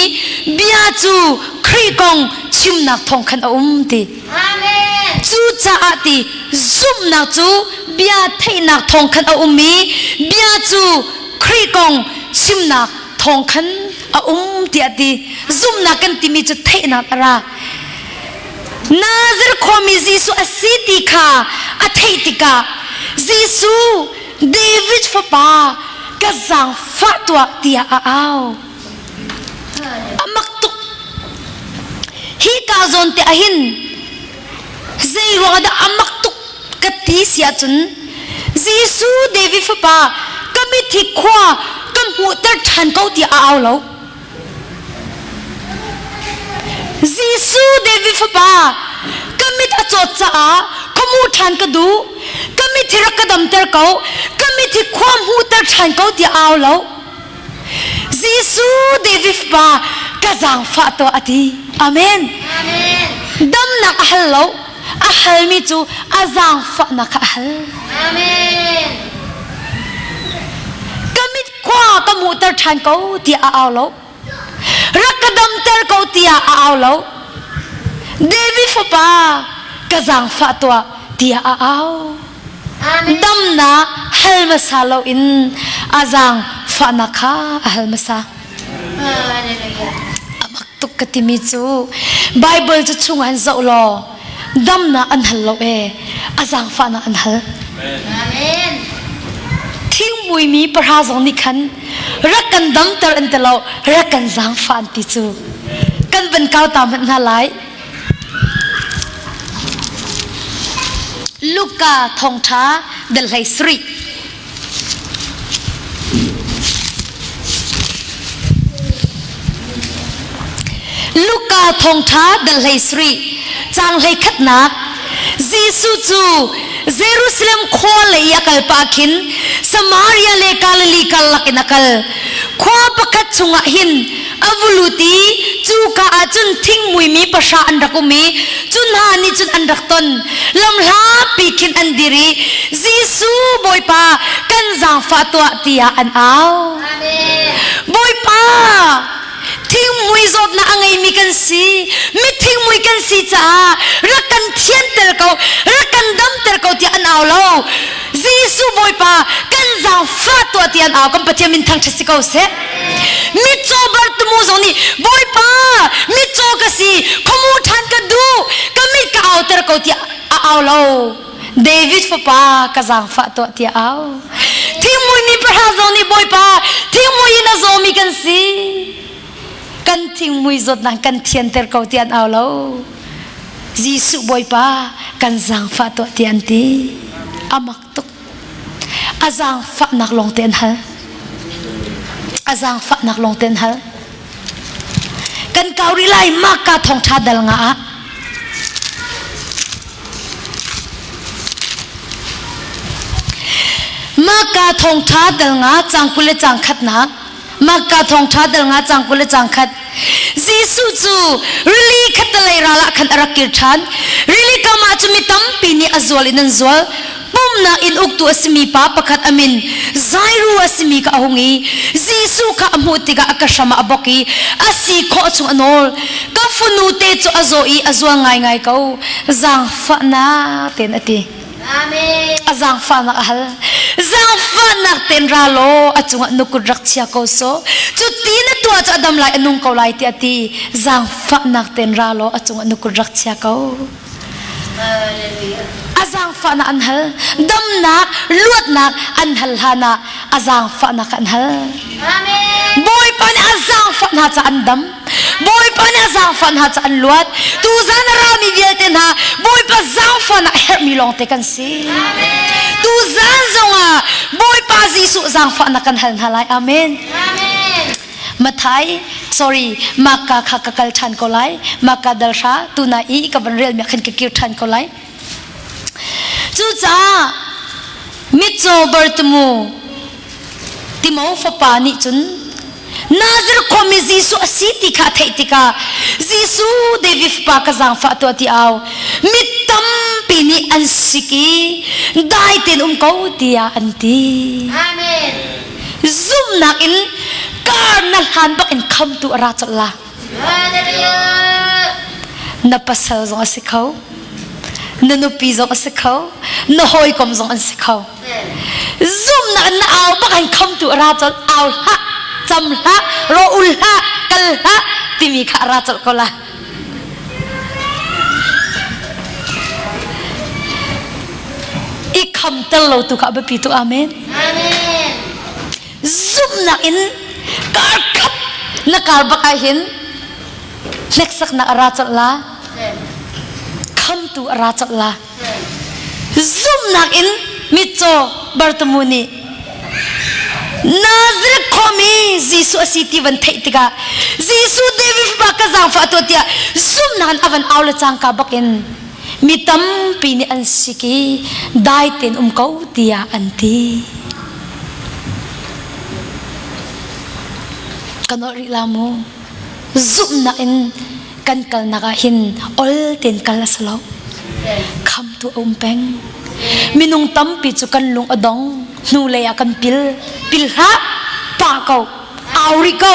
bia cu Khrih kong chimnak thawng khan a um ti. Amen. Cucaah ti zumhnak cu bia theihnak thawng khan a um i bia cu Khrih kong chimnak thawng khan a um tiah ti. Zumhnak kan timi cu theihnak a ra. Nazareth khuami Jesuh a si ti kha a theih tikah Jesuh David fapa ka zaangfah tuah tiah a au. A mak tuk. Hi ka zawn te ahhin zei ruangah dah a mak tuk ka ti si ahcun Jesuh David fapa ka mithi khua ka hmuhter ṭhan ko tiah a au lo. Jesuh David fapa ka mit a cawt caah ka hmuh ṭhan ka duh ka mit hi rak ka damter ko ka mit hi khua hmuhter ṭhan ko tiah au lo Jesuh David fapa ka zaangfah tuah a ti amen Amen. damnak a hal lo a halmi cu a zaangfahnak kha a hal Amen. ka mit khua ka hmuhter ṭhan ko tiah a au lo rak ka damter ko tiah a au lo David fapa ka zaangfah tuah tiah a au damnak hal hmasa loin a zaangfahnak kha a hal hmasa a mak tuk ka timi cu Bible cu chung an zoh law damnak an hal lo e a zaangfahnak an hal Amen. Thingmuimi pahra zong nih khan rak kan damter an ti lo rak kan zaangfah an ti cu kan van kau ta hmanh hna lai Luka thawngṭha dal hlei sarih Luka thawngṭha dal hlei sarih caang hlei khatnak Jesuh cu Jerusalem khua lei i a kal pah khin Samaria le Galilee karlak in a kal. Khua pakhat chungah hin a vu lut i cuka ah cun thingmuimi pahra an rak um i cu hna nih cun an rak ton. Lamhlapi khin an dir i Jesuh Bawipa kan zaangfah tuah tiah an au. Bawipa thingmui zawtnak a ngeimi kan si mithingmui kan si caah rak kan thianter ko rak kan damter ko tiah an au lo Jesuh Bawipa kan zaangfah tuah tiah an au kan Pathian min thangṭhat si ko seh mitcaw Bartimu zong nih Bawipa mitcaw ka si khuamu ṭhan ka duh ka mit ka auter ko tiah a au lo David fapa ka zaangfah tuah tiah au. Thingmui mi pahra zong nih Bawipa thingmui in a zawmi kan si. Kan thingmui zawtnak kan thianter ko tiah an au lo. Jesuh Bawipa kan zaangfah tuah tiah an ti. A mak tuk. A zaangfahnak lawng te an hal. A zaangfahnak lawng te an hal. Kan kau rih lai maka thawngṭha dal nga ah. Maka thawngṭha dal nga cang 20 le cang khatnak. Maka thawngṭha dal nga cang 20 le cang khat. Jesuh cu rili khattelei ral ah khan a rak kir ṭhan. Rili kam ah cu mi tampi nih a zual in an zual. Pumnak inn uktu a simi pa pakhat a min Zairu a simi kha a hung i Jesuh kha a hmuh tikah a ka hram ah a bok i a si khawh chung a nawl. Ka fanu te cu a zaw i a zual ngaingai ko. Zaangfahnak tein a ti. Amen. A zaangfahnak a hal. Zaangfahnak tein ra law a cungah na kut rak chia ko sawh. Cu ti na tuah cu a dam lai a nung ko lai tiah a ti. Zaangfahnak tein ra law a cungah na kut rak chia ko. Hallelujah. A zaangfahnak an hal. Damnak, luatnak an hal hlan ah a zaangfahnak an hal. Amen. Bawipa nih a zaangfah hna ca an dam. Bawipa nih a zaangfah hna ca an luat. Tuzan a rami vialte hna Bawipa zaangfahnak a herhmi lawngte kan si. Tuzan zongah Bawipa Jesuh zaangfahnak kan hal hna lai. Amen. Amen. Mathai, sorry, Maka kha ka kal ṭhan ko lai. Maka dalhra tuna i ka van rel mi khan ka kir ṭhan ko lai. Cucaah mitcaw Bartimu Timo fapa nih cun Nazir khuami Jesuh a si ti kha a theih tikah Jesuh David fapa ka zaangfah tuah ti au mi tampi nih an sik i dai tein um ko tiah an ti. Amen. Zumhnak in kar na hlan bak in khamtu a ra colh la. Hallelujah. Na pasal zong a si kho, na nupi zong a si kho, na hawikom zong an si kho. Zumhnak in na au bak in khamtu a ra colh au hlah, cam hlah, ro ul hlah, kal hlah timi kha a ra colh ko la. I khamter lo tu kha a biapi tuk amen. Amen. Zumhnak in kar khat na kar bak ah hin hneksaknak a ra colh la. Khamtu a ra colh la. Zumhnak in mitcaw Bartimu nih Nazareth khuami Jesuh a si ti van theih tikah Jesuh David fapa ka zaangfah tuah tiah zumhnak in a van au le cangka bakin mi tampi nih an sik i dai tein um ko tiah an ti. Ka nolh rih la mu. Zumhnak in kan kalnak ah hin ol tein kal a si lo khamtu a um peng minung tampi cu kan lung a dong hnulei ah kan pil pil hlah pa ko au rih ko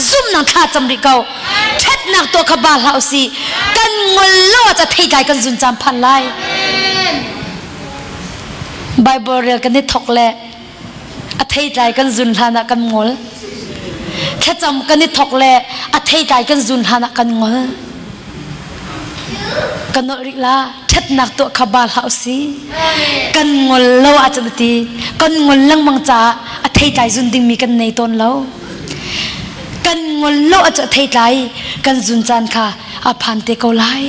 zumnak thla cam rih ko ṭhatnak tuah kha ba hlah usih kan ngol lo ah ca theitlai kan zun cam phan lai Bible rel kan i thok le a theitlai kan zun hlan ah kan ngol thlacam kan i thok le a theitlai kan zun hlan ah kan ngol kan nolh rih la ṭhatnak tuah kha ba hlah usih kan ngol lo ahcun a ti kan ngol lengmang caah a theitlai zun dingmi kan nei tawn lo kan ngol lo ahcun a theitlai kan zun caan kha a phan te ko lai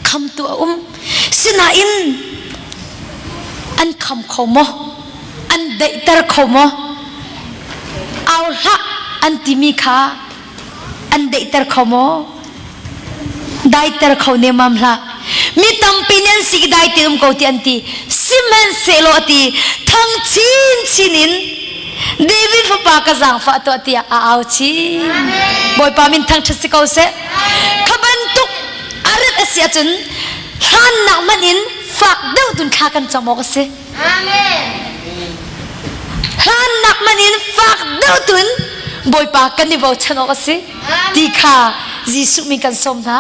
khamtu a um Sinain an kham kho maw? An daihter kho maw? Au hlah an timi kha an daihter kho maw? Daiter kho nemam hlah. Mi tampi nih an si dai te um ko ti an ti. Sihmanhsehlaw a ti thang chinchin in. David fapa ka zaangfah tuah tiah a au chin. Bawipa min thangṭhat si ko seh. Kha bantuk a rat a si ahcun hlannak hmanh in fak deuh tun thla kan cam awk a si. Hlannak hmanh in fak deuh tun Bawipa kan i bochan awk a si ti kha Jesuh min kan sawm hna.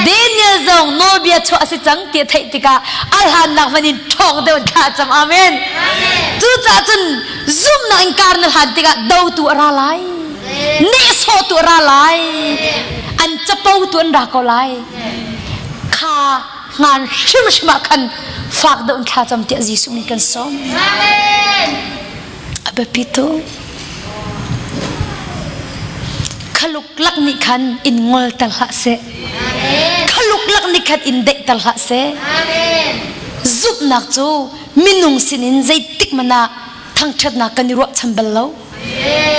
Daniel zong nawlbia chuah a si cang ti a theih tikah a hlannak hmanh in ṭhawng deuh in thla a cam. Amen. Cucaah cun zumhnak in kar na hlan tikah dotu a ra lai. Nehsawhtu a ra lai. An capotu an ra ko lai. Kha ngan hrimhrim ah khan fak deuh in thla cam tiah Jesuh min kan sawm. A biapi tuk. Khaluk lak nih khan in ngolter hlah seh. Khaluk lak nih khan in daihter hlah seh. Zumhnak cu minung sinin zeitik hmanh ah thangṭhatnak kan i ruahchan bal lo.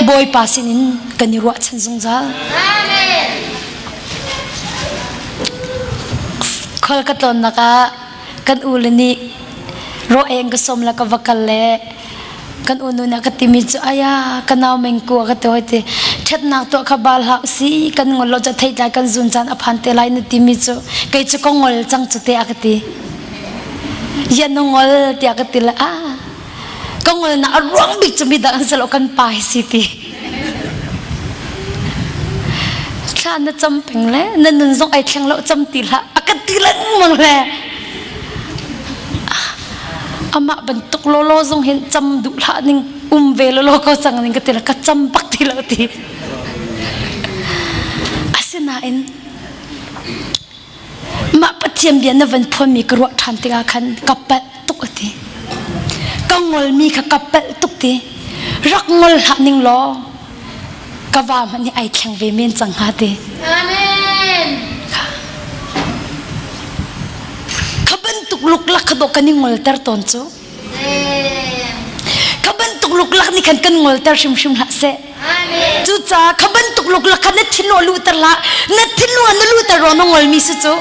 Bawipa sinin kan i ruahchan zungzal. Khol ka tlawnnak ah kan u le nih raw eng ka sawm le ka va kal le kan unu nih a ka timi cu aya ka nau mengku a ka ti hoi ti ṭhatnak tuah kha bal hlah si kan ngol lo cu theitlai kan zun caan a phan te lai na timi cu kei cu ka ngol cang cu te a ka ti ya na ngol tiah ka ti le a ka ngol na a ruang bik cu midang an si lo kan pa hi si ti thla na cam peng le na nun zong ai thleng lo cam ti hlah a ka ti lengmang le amah bantuk lawlaw zong hin cam duh hlah ning um ve lawlaw ko cang ning ka ti la ka cam bak ti lo ti asinain mah Pathian bia na van phuanmi ka ruah ṭhan tikah khan ka palh tuk a ti ka ngolmi kha ka palh tuk ti rak ngol hlah ning law ka va hmanh hi ai thleng ve men cang hnga ti Amen. Kha bantuk luklak kha dawh kan i ngolter tawn cu. Kha bantuk luklak nih khan kan ngolter hrimhrim hlah seh. Cucaah kha bantuk luklak kha na thinlung a luhter hlah. Na thinlung ah na luhter ruang na ngolmi si cu.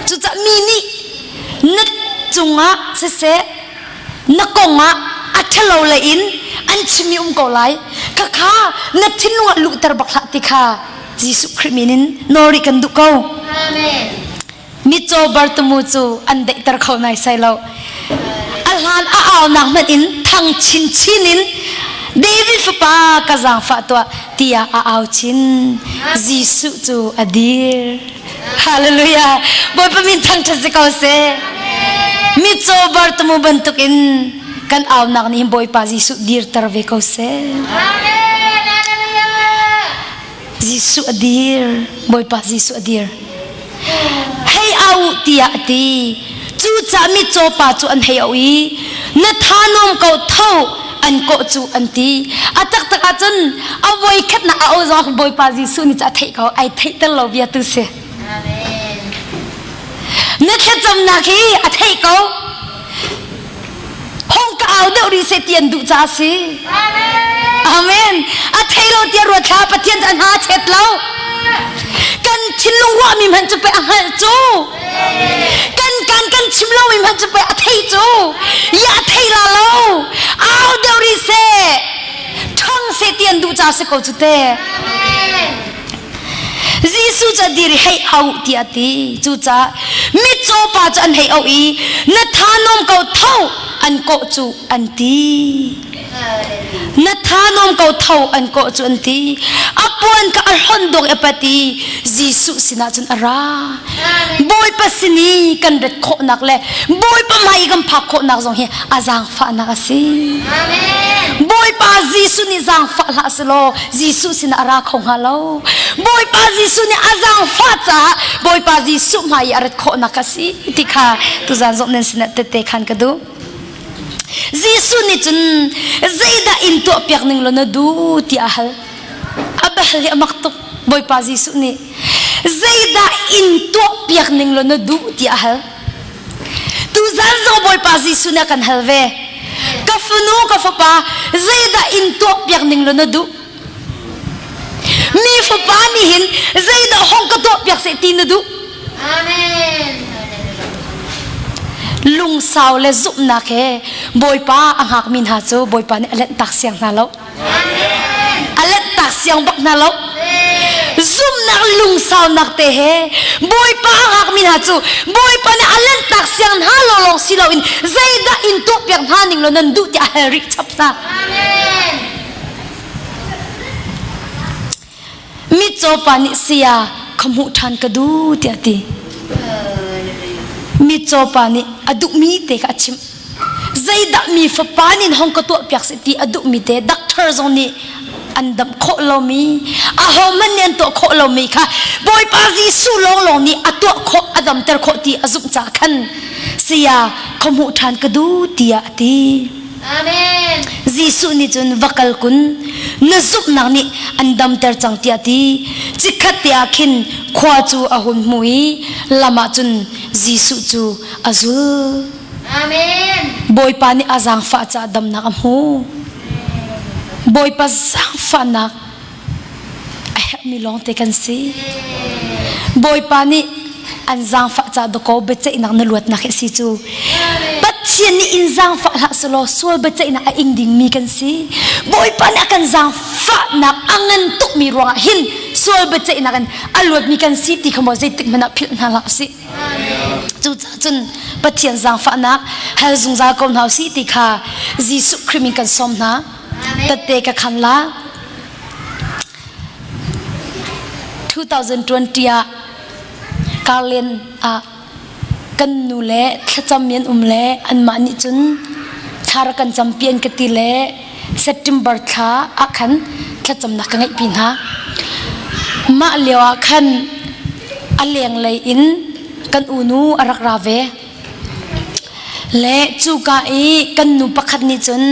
Cucaah mi nih na cungah siseh na kongah a ṭhalo lei in an chimmi um ko lai. Khakha na thinlung ah luhter bak hlah ti kha Jesuh Khrih min in nawl rih kan duh ko. Amen. Mitcaw Bartimu cu an daihter kho naisai lo. A hlan a aunak hmanh in thang chinchin in David fapa ka zaangfah tuah tiah a au chin. Jesuh cu a dir. Hallelujah. Bawipa min thangṭhat si ko seh. Mitcaw Bartimu bantukin kan aunak nih Bawipa Jesuh dirter ve ko seh. Amen. Hallelujah. Jesuh a dir. Bawipa Jesuh a dir. Hei au tiah a ti. Cucaah mitcaw pa cu an hei auh i na tha nuam ko tho an kawh cu an ti. A taktak ahcun a voi khatnak a au zong Bawipa Jesuh nih cu a theih ko. Ai theihter lo bia tu si. Amen. Na thlacamnak hi a theih ko. Hong ka au deuh rih seh ti an duh caah si. Amen. A thei lo tiah ruat hlah Pathian cu a hna chet lo. Kan thinlung ruahmi hmanh cu pei a hngalh cu. Kan kan kan chim lomi hmanh cu pei a thei cu. Ya a thei la lo. Au deuh rih seh. Ṭhang seh ti an duh caah si ko cu te. Jesuh cu a dir i hei auh tiah a ti. Cucaah mitcaw pa cu an hei auh i na tha nuam ko tho an kawh cu an ti. Na tha nuam ko tho an kawh cu an ti. A puan kha a hlonh dawk i a pat i Jesuh sinah cun a ra. Bawipa sin i kan rat khawhnak le Bawipa hmai i kan phak khawhnak zong hi a zaangfahnak a si. Bawipa Jesuh nih zaangfah hlah selaw Jesuh sinah a ra kho hnga lo. Bawipa Jesuh nih a zaangfah caah Bawipa Jesuh hmai i a rat khawhnak a si ti kha tuzaan zong nan sinah tette khan ka duh. Jesuh nih cun zeidah in tuahpiak ning law na duh tiah a hal. A bia hi a mak tuk. Bawipa Jesuh nih zeidah in tuahpiak ning law na duh tiah a hal. Tuzan zong Bawipa Jesuh nih a kan hal ve. Ka fanu, ka fapa, zeidah in tuahpiak ning law na duh? Mi fapa nih hin zeidah hong ka tuahpiak seh ti na duh? Amen. Lungsau le zumhnak he Bawipa a hngakmi hna cu Bawipa nih a lenhtak siang hna lo. A lenhtak siang bak hna lo. Zumhnak lungsaunak te he Bawipa a hngakmi hna cu Bawipa nih a lenhtak siang hna lo lawng si loin zeidah in tuahpiak hna ning law nan duh tiah a hal rih chap hna. Mitcaw pa nih saya ka hmuh ṭhan ka duh tiah a ti. Mitcaw pa nih a duhmi te kha a chimh. Zeidah mi fapa nih hong ka tuahpiak seh ti a duhmi te doctor zong nih an damh khawh lomi ahohmanh nih an tuah khawh lomi kha Bawipa Jesuh lawnglawng nih a tuah khawh a damter khawh ti a zumh caah khan saya ka hmuh ṭhan ka duh tiah a ti. Amen. Jesuh nih cun va kal kun na zumhnak nih an damter cang tiah ti. Chikkhat te ah khin khua cu a hun hmu i lam ah cun Jesuh cu a zul. Amen. Bawipa nih a zaangfah caah damnak a hmu. Bawipa zaangfahnak a herhmi lawngte kan si. Bawipa nih an zaangfah ca dakaw biaceihnak na luatnak hi si cu. Pathian nih in zaangfah hlah selaw sual biaceihnak a ing dingmi kan si. Bawipa nih a kan zaangfahnak a ngan tukmi ruangah hin sual biaceihnak in a luatmi kan si ti kha maw zeitik hmanh ah philh hna hlah usih. Cucaah cun Pathian zaangfahnak hal zungzal ko hna usih ti kha Jesuh Khrih min kan sawm hna. Tette ka khan la. 2020 ah Karlen ah kan nu le thlacam an um le anmah nih cun thla rak kan campi an ka ti le September thla ah khan thlacamnak ka ngeihpi hna. Mah lio ah khan a lenglei in kan unu a rak ra ve. Le cuka i kan nu pakhat nih cun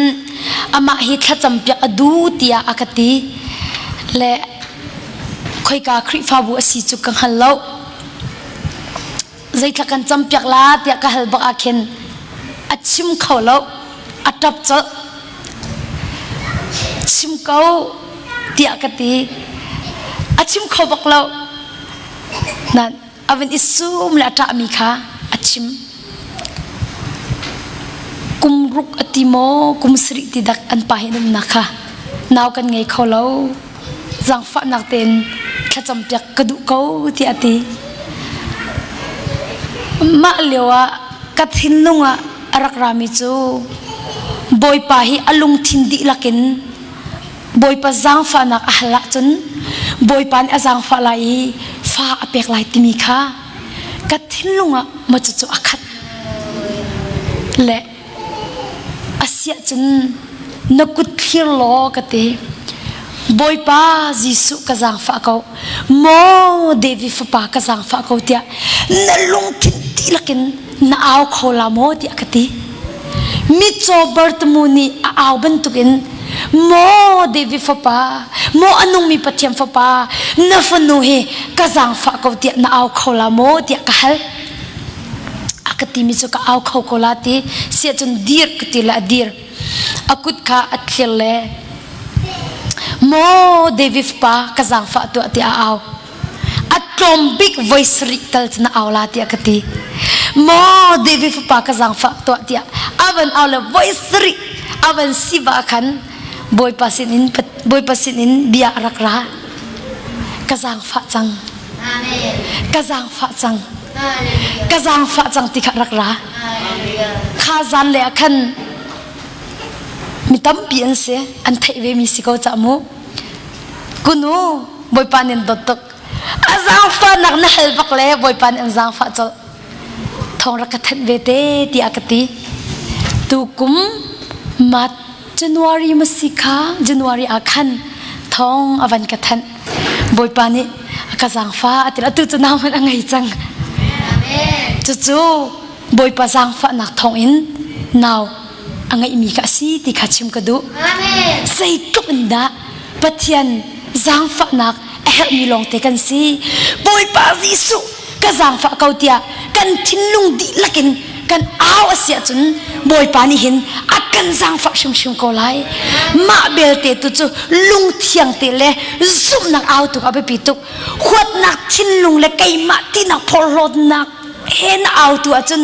amah hi thlacam piak a duh tiah a ka ti. Le khoika Khrihfabu a si cu ka hngal lo. Zeithla kan campiak la tiah ka hal bak ah khin a chim kho lo. A ṭap colh. Chim ko tiah ka ti. A chim kho bak lo. Nan a van i sum le a ṭahmi kha a chim. Kum ruk a ti maw, kum sarih ti dak an pa hi an umnak kha nau kan ngei kho lo. Zaangfahnak tein thlacam piak ka duh ko tiah a ti. Mah lio ah ka thinlung ah a rak rami cu Bawipa hi a lungthin dihlak in Bawipa zaangfahnak a hal ahcun Bawipa nih a zaangfah lai i fa a pek lai timi kha ka thinlung ah maw cucu a khat le a siah cun na kut thlir law ka ti Bawipa Jesuh ka zaangfah ko maw David fapa ka zaangfah ko tiah na lungthin dihlak in na au kho la maw tiah ka ti mitcaw Bartimu nih a au bantukin maw David fapa maw a nungmi Pathian fapa na fanu hi ka zaangfah ko tiah na au kho la maw tiah ka hal a ka timi cu ka au kho ko la ti siah cun dir ka ti le a dir a kut kha a thlir le maw David fapa ka zaangfah tuah tiah a au a tlawm bik voi sarih tal cu na au la tiah ka ti maw David fapa ka zaangfah tuah tiah a van au le voi sarih a van si ba khan Bawipa sin in Bawipa sin in bia a rak ra ka zaangfah cang ka zaangfah cang ka zaangfah cang ti kha rak ra kha zan le ah khan mi tampi an si an theih ve mi si ko ca mu kunu Bawipa nih an dawt tuk. A zaangfahnak na hal bak le Bawipa nih an zaangfah colh. Thawng rak ka thanh ve te tiah ka ti. Tukum mat January ma si kha January ah khan thawng a van ka thanh. Bawipa nih a ka zaangfah a ti atu cu nau hmanh a ngei cang. Cucu Bawipa zaangfahnak thawng in nau a ngeihmi kha a si ti kha chim ka duh. Zeitluk in dah Pathian zaangfahnak a herhmi lawngte kan si. Bawipa Jesuh ka zaangfah ko tiah kan thinlung dihlak in kan au a si ahcun Bawipa nih hin a kan zaangfah hrimhrim ko lai. Mah belte tu cu lungthiang te le zumhnak au tuk a biapi tuk. Huatnak thinlung le keimah tinak phorhlawtnak he na au tu ahcun.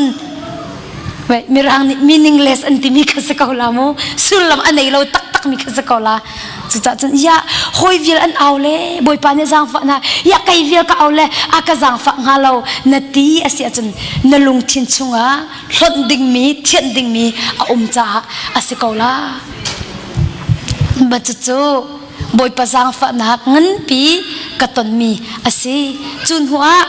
Mirang nih meaningless an timi kha si ko la mu. Sullam a nei lo taktak mi kha si ko la. Cucaah cun ya hawi vial an au le Bawipa nih zaangfah hna ya kei vial ka au le a ka zaangfah hnga lo na ti a si ahcun na lungthin chungah hlonh dingmi thianh dingmi a um caah a si ko la. Ma cucu Bawipa zaangfahnak nganpi ka tonmi a si. Cu hnuah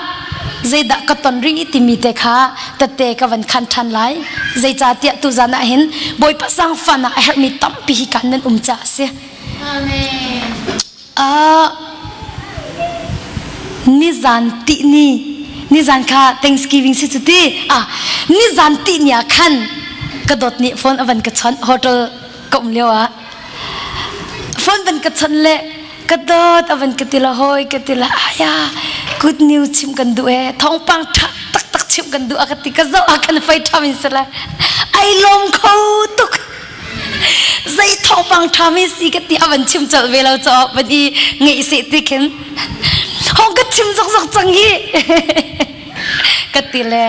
zeidah ka ton rih timi te kha tette ka van khan ṭhan lai. Zeicahtiah tuzan ah hin Bawipa zaangfahnak a herhmi tampi hi kan nan um caah a si. Amen. Uh, nizan tihni nizan kha Thanksgiving si cu ti ah nizan tihni ah khan ka dawt nih phone a van ka chawnh hotel ka um lio ah phone van ka chawnh le ka dawt a van ka ti la hoi ka ti la aya good news chim kan duh e thawngpang tha taktak chim kan duh a ka ti ka zoh ah kan fai ṭham in sala ai lawm kho tuk zei thawngpang ṭha mi si ka ti a van chim colh ve lo cho van i ngeih se ti khin hong ka chim zok zok cang hi ka ti le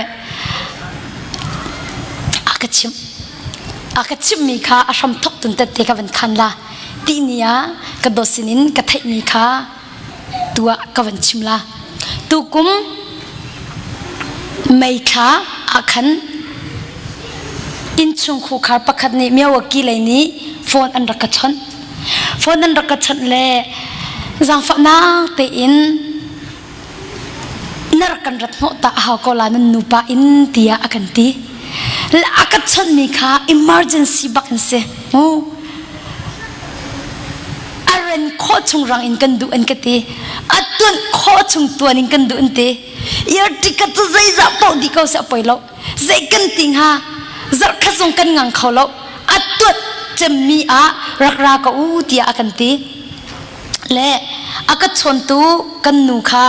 a ka chim A ka chimhmi kha a hramthawk tun tette ka van khan la. Tihni ah ka dawt sinin ka theihmi kha tu ah ka van chim la. Tukum May thla ah khan innchung khukhar pakhat nih Milwaukee lei nih phone an rak ka chawnh. Phone an rak ka chawnh le zaangfahnak tein na rak kan rat hnawh ta a hau ko la nan nupa in tiah a kan ti a ka chawnhmi kha emergency bak in si mu a ren khawh chung rang in kan duh an ka ti a tuan khawh chung tuan in kan duh an ti ear ticket cu zeizah paoh dih ko seh a poi lo zei kan ti hnga zarh khat zong kan ngang kho lo a tuat cemmi ah rak ra ko u tiah a kan ti Le a ka chawntu kan nu kha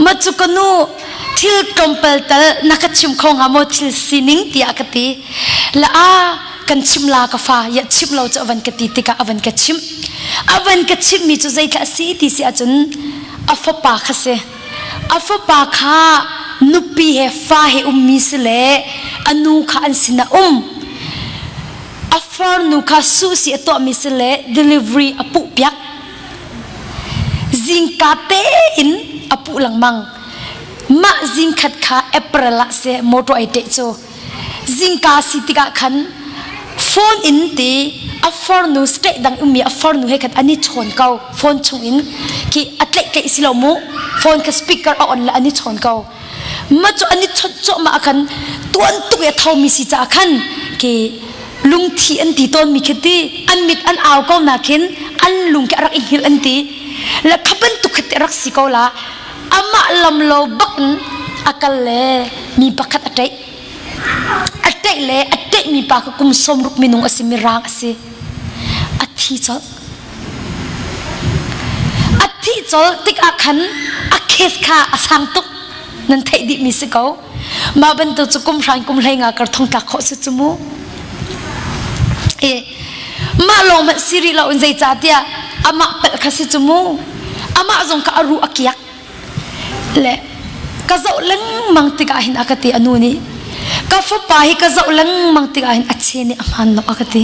ma cu ka nu thil tlawmpal tal na ka chim kho hnga maw thil sining tiah ka ti. La a kan chim la ka fa ya chim lo cu avan ka ti tikah avan ka chimh. Avan ka chimhmi cu zeithla a si ti si ahcun a fapa kha si. A fapa kha nupi he fa he ummi si le a nu kha an sinah um. A farnu kha suhsi a tuahmi si le delivery a puhpiak. Zingka tein a puh lengmang. Mah zingkhat kha April ah si motor ai teh cu. Zingka si tikah khan phone in ti a farnu state dang ummi a farnu he khan an i chawn ko phone chung in khi a tlaih tlaih si lo mu phone kha speaker a on le an i chawn ko ma cu an i chawnh cuahmah ah khan tuan tuk i a thomi si caah khan khi lungthi an ti tawnmi khi ti an mit an au ko na khin an lung khi a rak i hngilh an ti le kha bantuk khi ti rak si ko la amah lam lo bak in a kal le mi pakhat a ṭeih a ṭeih le a ṭeih mi pa kha kum 60 minung a si mirang a si a thi colh A thih colh tikah khan a case kha a sang tuk nan theih dihmi si ko. Mah bantuk cu kum hrain kum hlei nga kar thong tlak khawh si cu mu. E, mah lawng hmanh si rih lo in zeicahtiah amah palh kha si cu mu. Amah zong kha a ruh a kiak. Le ka zoh lengmang tikah hin a ka ti a nu nih ka fapa hi ka zoh lengmang tikah hin a che nih a hmaan lo a ka ti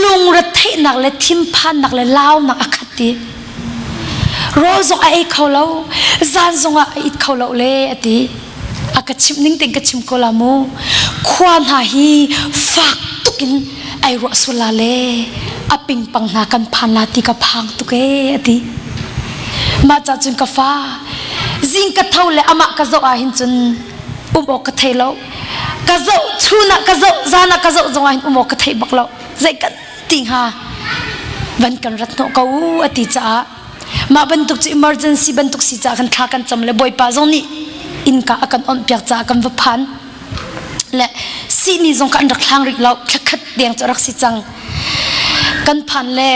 lungretheihnak le thinphannak le launak a khat ti rawl zong a ei kho lo zan zongah a it kho lo le a ti a ka chimh ning tein ka chim ko la mu khua hna hi fak tuk in ai ruah sul la le a pingpang hna kan phan la ti ka phang tuk e a ti mah ca cun ka fa zing ka tho le amah ka zoh ah hin cun um awk ka thei lo ka zoh chun ah ka zoh zan ah ka zoh zong ah hin um awk ka thei bak lo zei kan ti hnga van kan rat hnawh ko u a ti caah Mah bantuk cu emergency bantuk si caah kan thla kan cam le Bawipa zong nih innka a kan onh piak caah kan va phan. Le sihni zong kha an rak hlang rih lo thlakhat deng cu a rak si cang. Kan phan le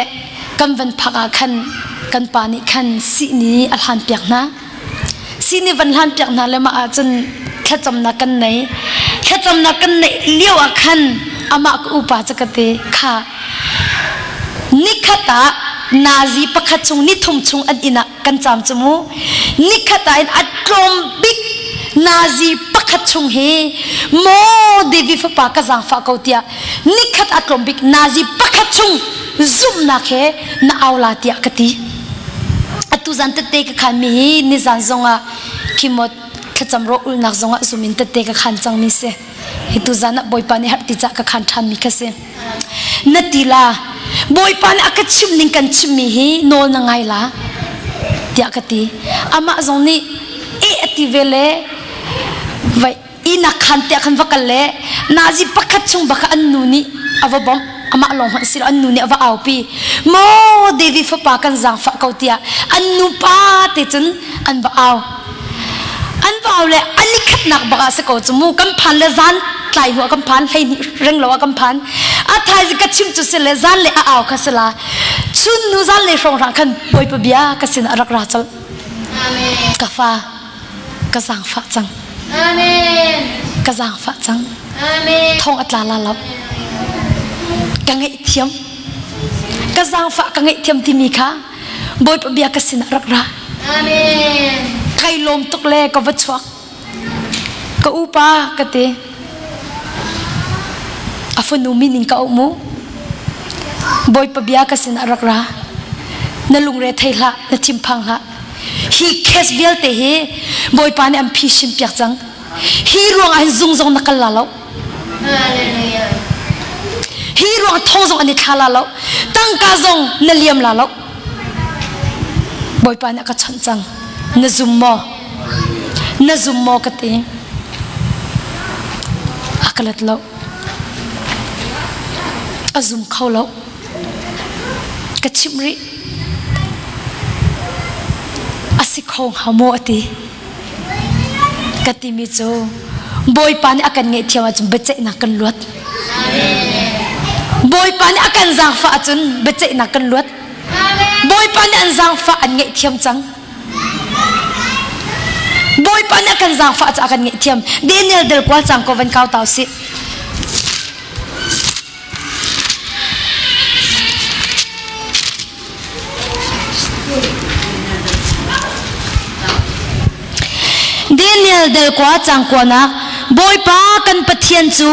kan van phak ah khan kan pa nih khan sihni a hlan piak hna. Sihni van hlan piak hna le mah ah cun thlacamnak kan nei. Thlacamnak kan neih lio ah khan amah ka upa cu ka ti kha Nikhat ah nazi pakhat chung nithum chung an inn ah kan caam cu mu. Nikhat ah in a tlawm bik Nazi pakhat chung hi maw David fapa ka zaangfah ko tiah nikhat a tlawm bik nazi pakhat chung zumhnak he na au la tiah ka ti. Atu zan tette ka khan mi hi nizan zongah khimot thlacam rawh ulnak zongah zum in tette ka khan cang mi si. Hi tu zan ah Bawipa nih harh ti cah ka khan ṭhan mi kha si. Na ti la, Bawipa nih a ka chimh ning kan chimh mi hi nawl na ngai la tiah ka ti. Amah zong nih eh a ti ve le vai inak khan tiah khan va kal le nazi pakhat chung bak an nu nih a va bawmh amah lawng hmanh si lo an nu nih a va aupi maw David fapa kan zaangfah ko tiah an nu pa te cun an va au an va au le an i khatnak bak ah si ko cu mu kan phan le zan tlai hnu ah kan phan 12 reng lo ah kan phan a thaizing ka chim cu si le zan le a au kha si la chun nu zan le hrawng hrang khan bawipa bia ka sin a rak ra colh ka fa ka zaangfah cang Amen. Ka zaangfah cang. Amen. Thong a tla la lo. Ka ngaihthiam. Ka zaangfah ka ngaihthiam timi kha Bawipa bia ka sinah rak ra. Amen. Kai lawm tuk le ka va chuak. Ka upa ka ti. A fanu min in ka auh mu. Bawipa bia ka sinah rak ra. Na lungre thei hlah, na thinphang hlah. Hi case vialte hi Bawipa nih an phisin piak cang. Hi ruang ah hin zung zong na kal la lo. Hi ruang thong zong an i thla la lo. Tangka zong na liam la lo. Bawipa nih a ka chawnh cang. Na zum maw? Na zum maw ka ti. A ka let lo. A zum kho lo. Ka chimh rih. A si kho hnga maw a ti. Ka timi cu Bawipa nih a kan ngaihthiam ahcun biaceihnak kan luat. Bawipa nih a kan zaangfah ahcun biaceihnak kan luat. Bawipa nih an zaangfah an ngaihthiam cang. Bawipa nih a kan zaangfah caah a kan ngaihthiam. Daniel del kual cang ko van kau tau sih. Daniel del kua cang kuanak Bawipa kan Pathian cu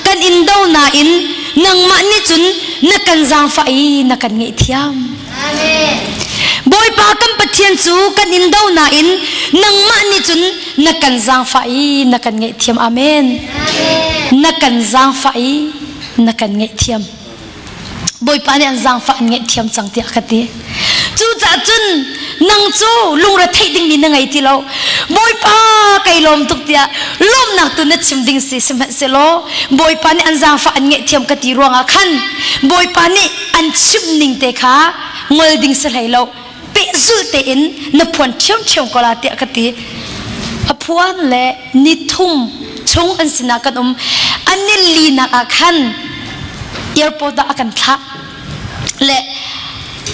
kan in do nain nangmah nih cun na kan zaangfah i na kan ngaihthiam. Bawipa kan Pathian cu kan in do nain nangmah nih cun na kan zaangfah i na kan ngaihthiam. Amen. Na kan zaangfah i na kan ngaihthiam. Bawipa nih an zaangfah an ngaihthiam cang tiah ka ti. Cucaah cun nang cu lungre theih dingmi na ngei ti lo. Bawipa kai lawm tuk tiah lawmnak tu na chim ding si sihmanhsehlaw Bawipa nih an zaangfah an ngaihthiam ka ti ruangah khan Bawipa nih an chimh ning te kha ngol ding si hlei lo pehzulh tein na phuan ṭhiamṭhiam ko la tiah ka ti. A phuan le ni thum chung an sinah kan um. An ni linak ah khan airport ah a kan thlah le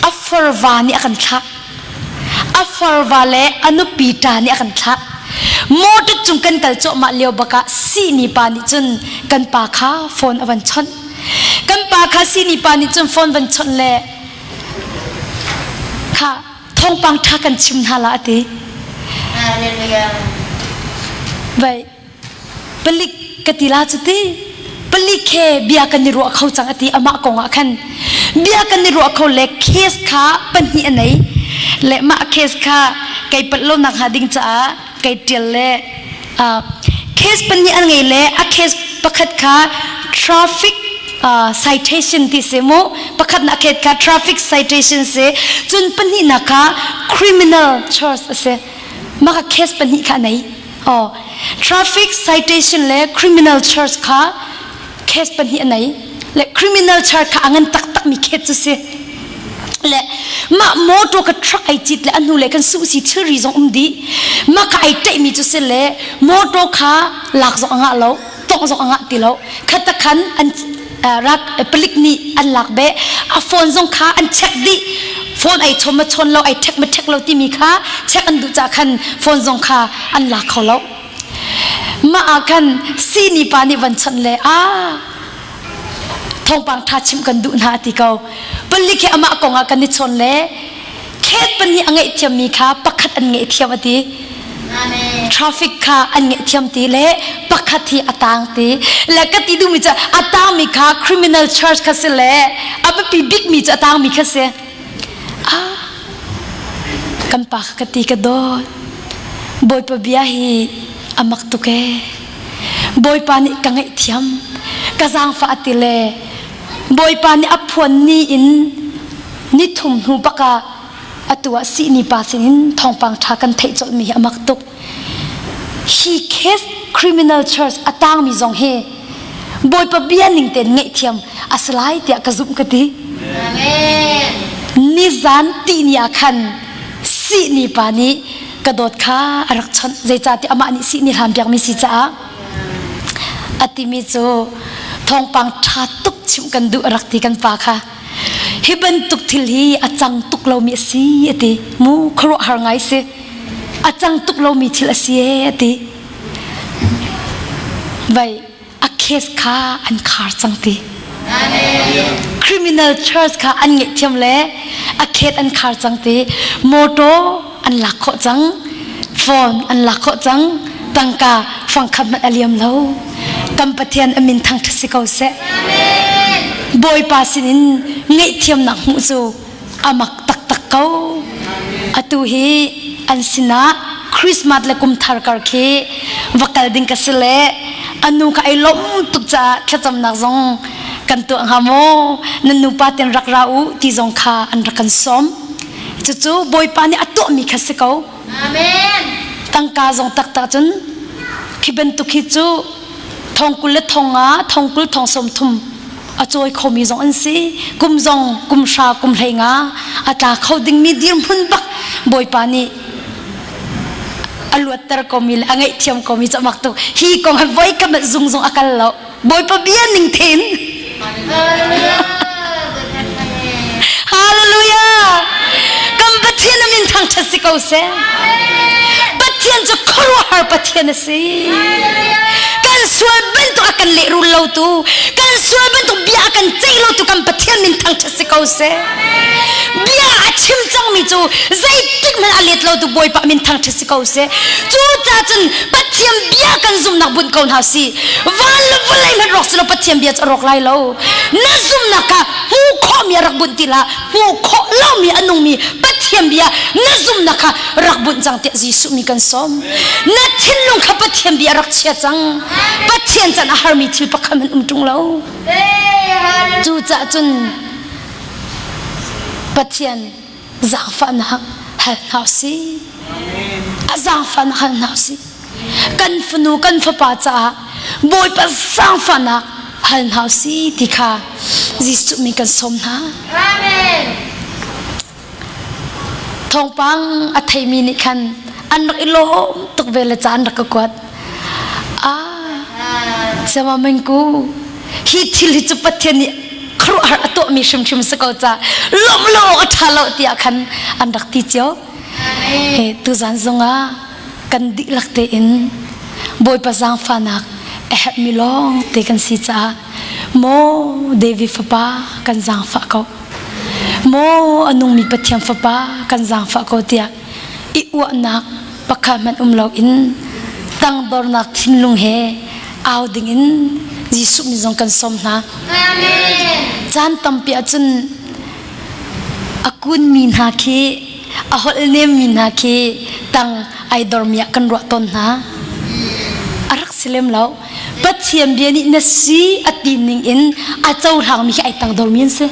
a farva nih a kan thlah. A farva le a nupi ṭa nih a kan thlah. Motor cung kan kal cuahmah lio bakah sihni pa nih cun kan pa kha phone a van chawnh. Kan pa kha sihni pa nih cun phone van chawnh le kha thawngpang ṭha kan chim hna la a ti. Vai palik ka ti la cu ti palik he bia kan i ruah kho cang a ti amah kong ah khan bia kan i ruah kho le case kha pahnih a nei le mah case kha kei palh lo nak hnga ding caah kei ṭial le case pahnih an ngei le a case pakhat kha traffic citation ti si mu pakhat nak case kha traffic citation si cun pahnihnak kha criminal charge a si mah kha case pahnih kha a nei oh traffic citation le criminal charge kha case pahnih a nei le criminal charge kha a ngan taktak mi case cu si le mah motor ka truck ai cit le a hnu le kan su si thilri zong um dih mah kha ai ṭaih mi cu si le motor kha lak zong a ngah lo tongh zong a ngah ti lo khat khan an rak palik nih an lak be a phone zong kha an check dih phone ai chom ma chon lo ai ṭhek ma ṭhek lo timi kha check an duh ca khan phone zong kha an lak kho lo mah ah khan sini pa nih van chawnh le a thawngpang ṭha chimh kan duh hna a ti ko palik hi amah kong ah kan i chawn le khet pahnih a ngaihthiammi kha pakhat an ngaihthiam a ti. Traffic kha an ngaihthiam ti le pakhat hi a tang ti le ka ti duhmi cu a tangmi kha criminal charge kha si le a biapi bikmi cu a tangmi kha si. Ah, kan pa kha ka ti ka dawt. Bawipa bia hi a mak tuk ee. Bawipa nih ka ngaihthiam, ka zaangfah a ti le Bawipa nih a phuan ni in ni thum hnu bak ah atu ah sihni pa sinin thawngpang ṭha kan theih colhmi hi a mak tuk. Hi case criminal charge a tangmi zong hi Bawipa bia ning tein ngaihthiam a si lai tiah ka zumh ka ti. Nizan tihni ah khan sihni pa nih ka dawt kha a rak chawnh zeicahtiah amah nih sihni hlam piakmi si caah a timi cu thawngpang ṭha tuk chimh kan duh a rak ti kan pa kha. Hi bantuk thil hi a cang tuk lomi a si a ti. Mu khuaruahhar ngai si. A cang tuk lomi thil a si ee a ti. Vai a case kha an khar cang ti. Criminal charge kha an ngaihthiam le a case an khar cang ti. Motor an lak khawh cang. Phone an lak khawh cang. Tangka fangkhat hmanh a liam lo. Kan Pathian a min thangṭhat si ko seh. Bawipa sinin ngaihthiamnak hmuh cu a mak taktak ko. Atu hi an sinah Christmas le kum thar kar khi va kal ding ka si le anu kha ai lawm tuk caah thlacamnak zong kan tuah hnga maw nan nupa ten rak ra u ti zong kha an rak kan sawm. Cucu Bawipa nih a tuahmi kha si ko. Amen. Tangka zong taktak cun khi bantuk hi cu thong 20 le thong nga thong 20 thong 30 a cawi khomi zong an si kum zong kum hra kum hlei nga a tla kho dingmi dirhmun bak bawipa nih a luatter komi le a ngaihthiam komi cu mak tuk hi kong hi voi kam zung zung a kal lo bawipa bia ning then Hallelujah! Kan Pathian a min thangṭhat si ko seh. Pathian cu khuaruahhar Pathian a si. Kan sual bantuk a kan lehrul lo tu, kan sual bantuk bia a kan ceih lo tu kan Pathian min thangṭhat si ko seh. Bia a chim cangmi cu zeitik hmanh a let lo tu Bawipa min thangṭhat si ko seh. Cucaah cun Pathian bia kan zumhnak bunh ko hna si. Van le vawlei hmanh rawk selaw Pathian bia cu a rawk lai lo. Na zumhnak kha hmuh khawhmi a rak bunh ti hlah. Hmuh khawh lomi a nungmi Pathian bia na zumhnak kha rak bunh cang tiah Jesuh mi kan sawm. Na thinlung kha Pathian bia rak chia cang. Pathian can a harmi thil pakhat hmanh um ṭung lo. Cucaah cun Pathian zaangfahnak hal hna usih. A zaangfahnak hal hna usih. Kan fanu kan fapa caah Bawipa zaangfahnak hal hna usih ti kha Jesuh mi kan sawm hna. Amen. Thawngpang a theimi nih khan an rak i lawm tuk ve le ca an rak ka kuat. Ah, sama mengku hi thil hi cu Pathian nih khuaruahhar a tuahmi hrimhrim si ko ca lawmh lo awk a ṭha lo tiah khan an rak ti cio. He tuzan zongah kan dihlak tein Bawipa zaangfahnak a herhmi lawng te kan si caah maw David fapa kan zaangfah ko. Maw a nungmi Pathian fapa kan zaangfah ko tiah i uahnak pakhat hmanh um loin tangdornak thinlung he au dingin Jesuh min zong kan sawm hna. Caan tampi ahcun a kunmi hna khi a holh nemmi hna khi tang ai dormi ah kan ruah tawn hna. A rak si lem lo. Pathian bia nih na si a ti ning in a cohlangmi khi ai tangdormi an si.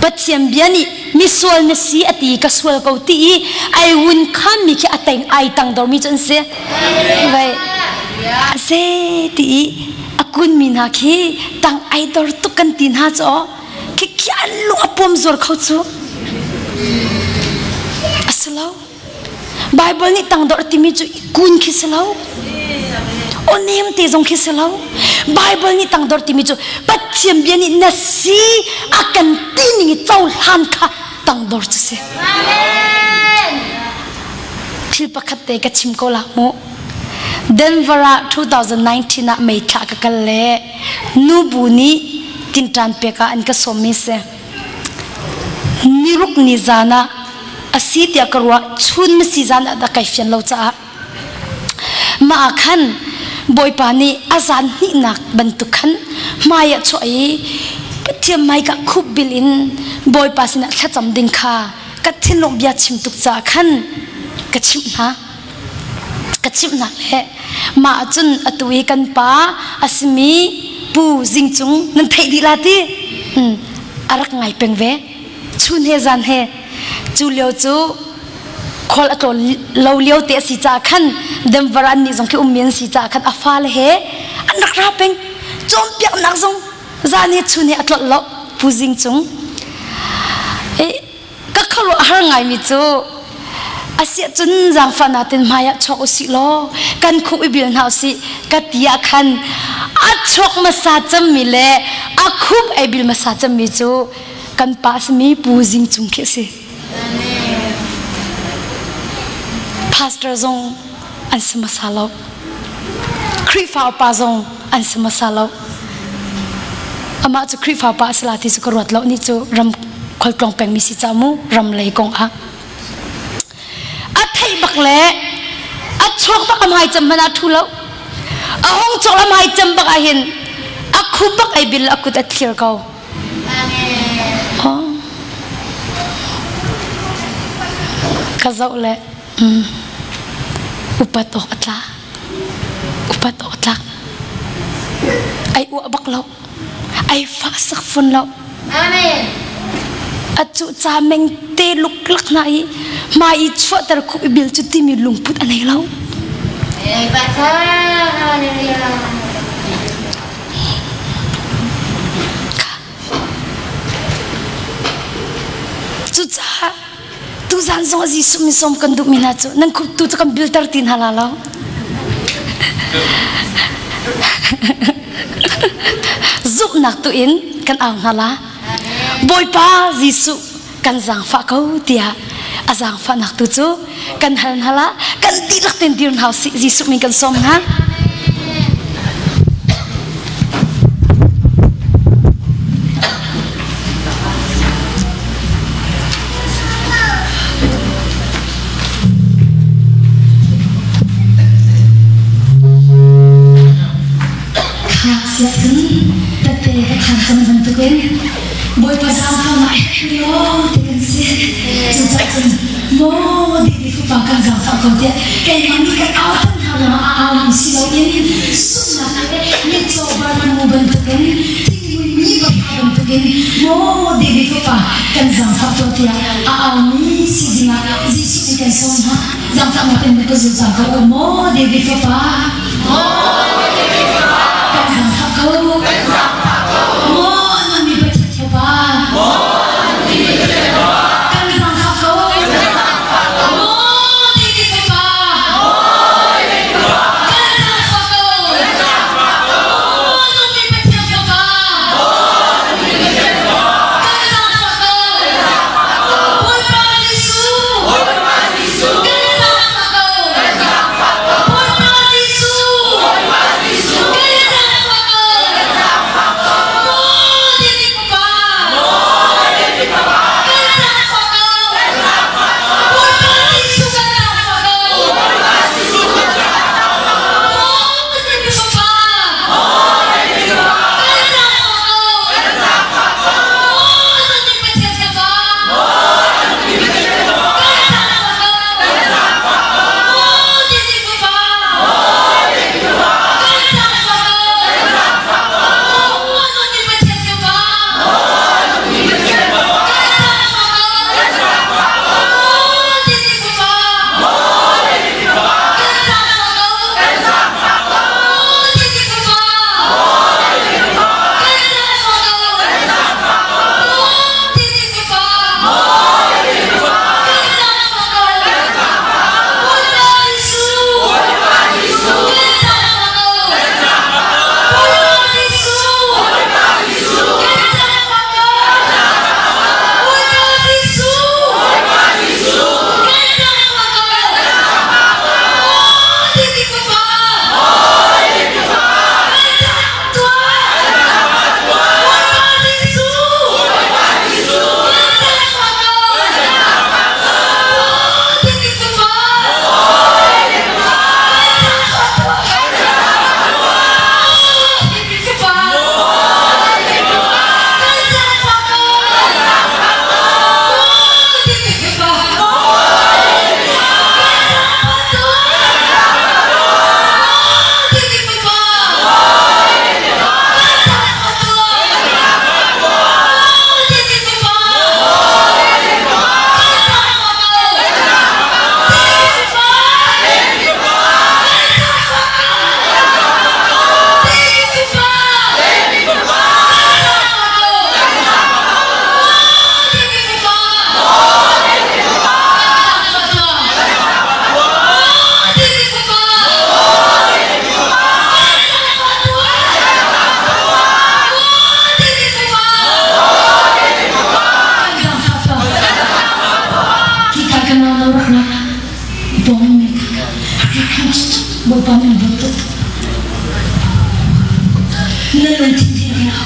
Pathian bia nih misual na si a ti ka sual ko ti i ai wun khanmi khi a teng ai tangdormi cu an si. Vai a se ti i a kunmi hna khi tang ai dor tuk kan ti hna cu khi khi an lung a puam zuar kho cu. A si lo. Bible nih tangdor timi cu kun khi si lo. Aw nem te zong khi si lo. Bible nih tangdor timi cu Pathian bia nih na si a kan ti ning i cohlan kha tangdor cu si. Thil pakhat te ka chim ko la mu. Denver ah 2019 ah mei thla ka kal le nubu nih tinṭan pek ah an ka sawmmi si. Niruk ni zan ah. a si tiah ka ruah chun masi zan ah dah kai fian lo caah mah ah khan Bawipa nih a zan hnihnak bantuk khan hmai ah chuah i Pathian hmaika khup bil in Bawipa sinah thlacam ding kha ka thinlung bia chim tuk caah khan ka chimh hna. Ka chimh hna le mah cun atu i kan pa a simi Pu Zing Cung nan theih dih la ti? A rak ngai peng ve. Chun he zan he cu lio cu khual a tlawn lo lio te a si caah khan Denver an nih zong khi ummi an si caah khan a fale he an rak ra peng. Cawnpiaknak zong zan he chun he a tlolh lo Pu Zing Cung. Ka khuaruah a har ngaimi cu asiah cun zaangfahnak ten hmai ah chuak usih law kan khup i bil hna usih ka ti ah khan a chuak hmasa cemmi le a khup ei bil hmasa cemmi cu kan pa a simi Pu Zing Cung khi a si. Pastor zong an si hmasa lo. Khrihfa upa zong an si hmasa lo. Amah cu Khrihfa upa a si la ti cu ka ruat lo ni cu ram khualtlawng pengmi si ca mu ram lei kong ah. A theih bak le a chuak bak a hmai cem hmanh ah thu lo. A hong chok a hmai cem bak ah hin a khu bak ei bil a kut a thlir ko. Oh. Ka zoh le Upat awk a tla. Upat awk a tlak. Ai uah bak lo. Ai fah sak fun lo. Amen. A cu ca meng te luklak hna i hmai i chuahter khup i bil cu timi lungput a nei lo. Cucaah tuzan zong Jesuh min sawm kan duhmi hna cu nan khuptu cu kan bilter ti hna la lo. Zumhnak tu in kan au hna la. Bawipa Jesuh kan zaangfah ko tiah a zaangfahnak tu cu kan hal hna la kan dihlak tein dir hna usih Jesuh min kan sawm hna. Siahcun tette ka khan cang bantukin Bawipa zaangfahnak a herhmi lawng te kan si. Cucaah cun maw David fapa kan zaangfah ko tiah keimah nih kan au tan hna ruangah a aumi si loin zumhnak le mitcaw Bartimu bantukin thinghmuimi pahra bantukin maw David fapa kan zaangfah tuah tiah a aumi si dingah Jesuh nih kan sawm hna. Zaangfahnak in na ka zul ta ko u maw David fapa. Kan zaangfah ko. Maw a nunmi Pathian fapa. Kan zaangfah ko. Maw David fapa. Kan zaangfah ko. Maw nunmi Pathian fapa. Kan zaangfah ko. Bawipa Jesuh. Kan zaangfah ko. Bawipa Jesuh. Na lungthin hi na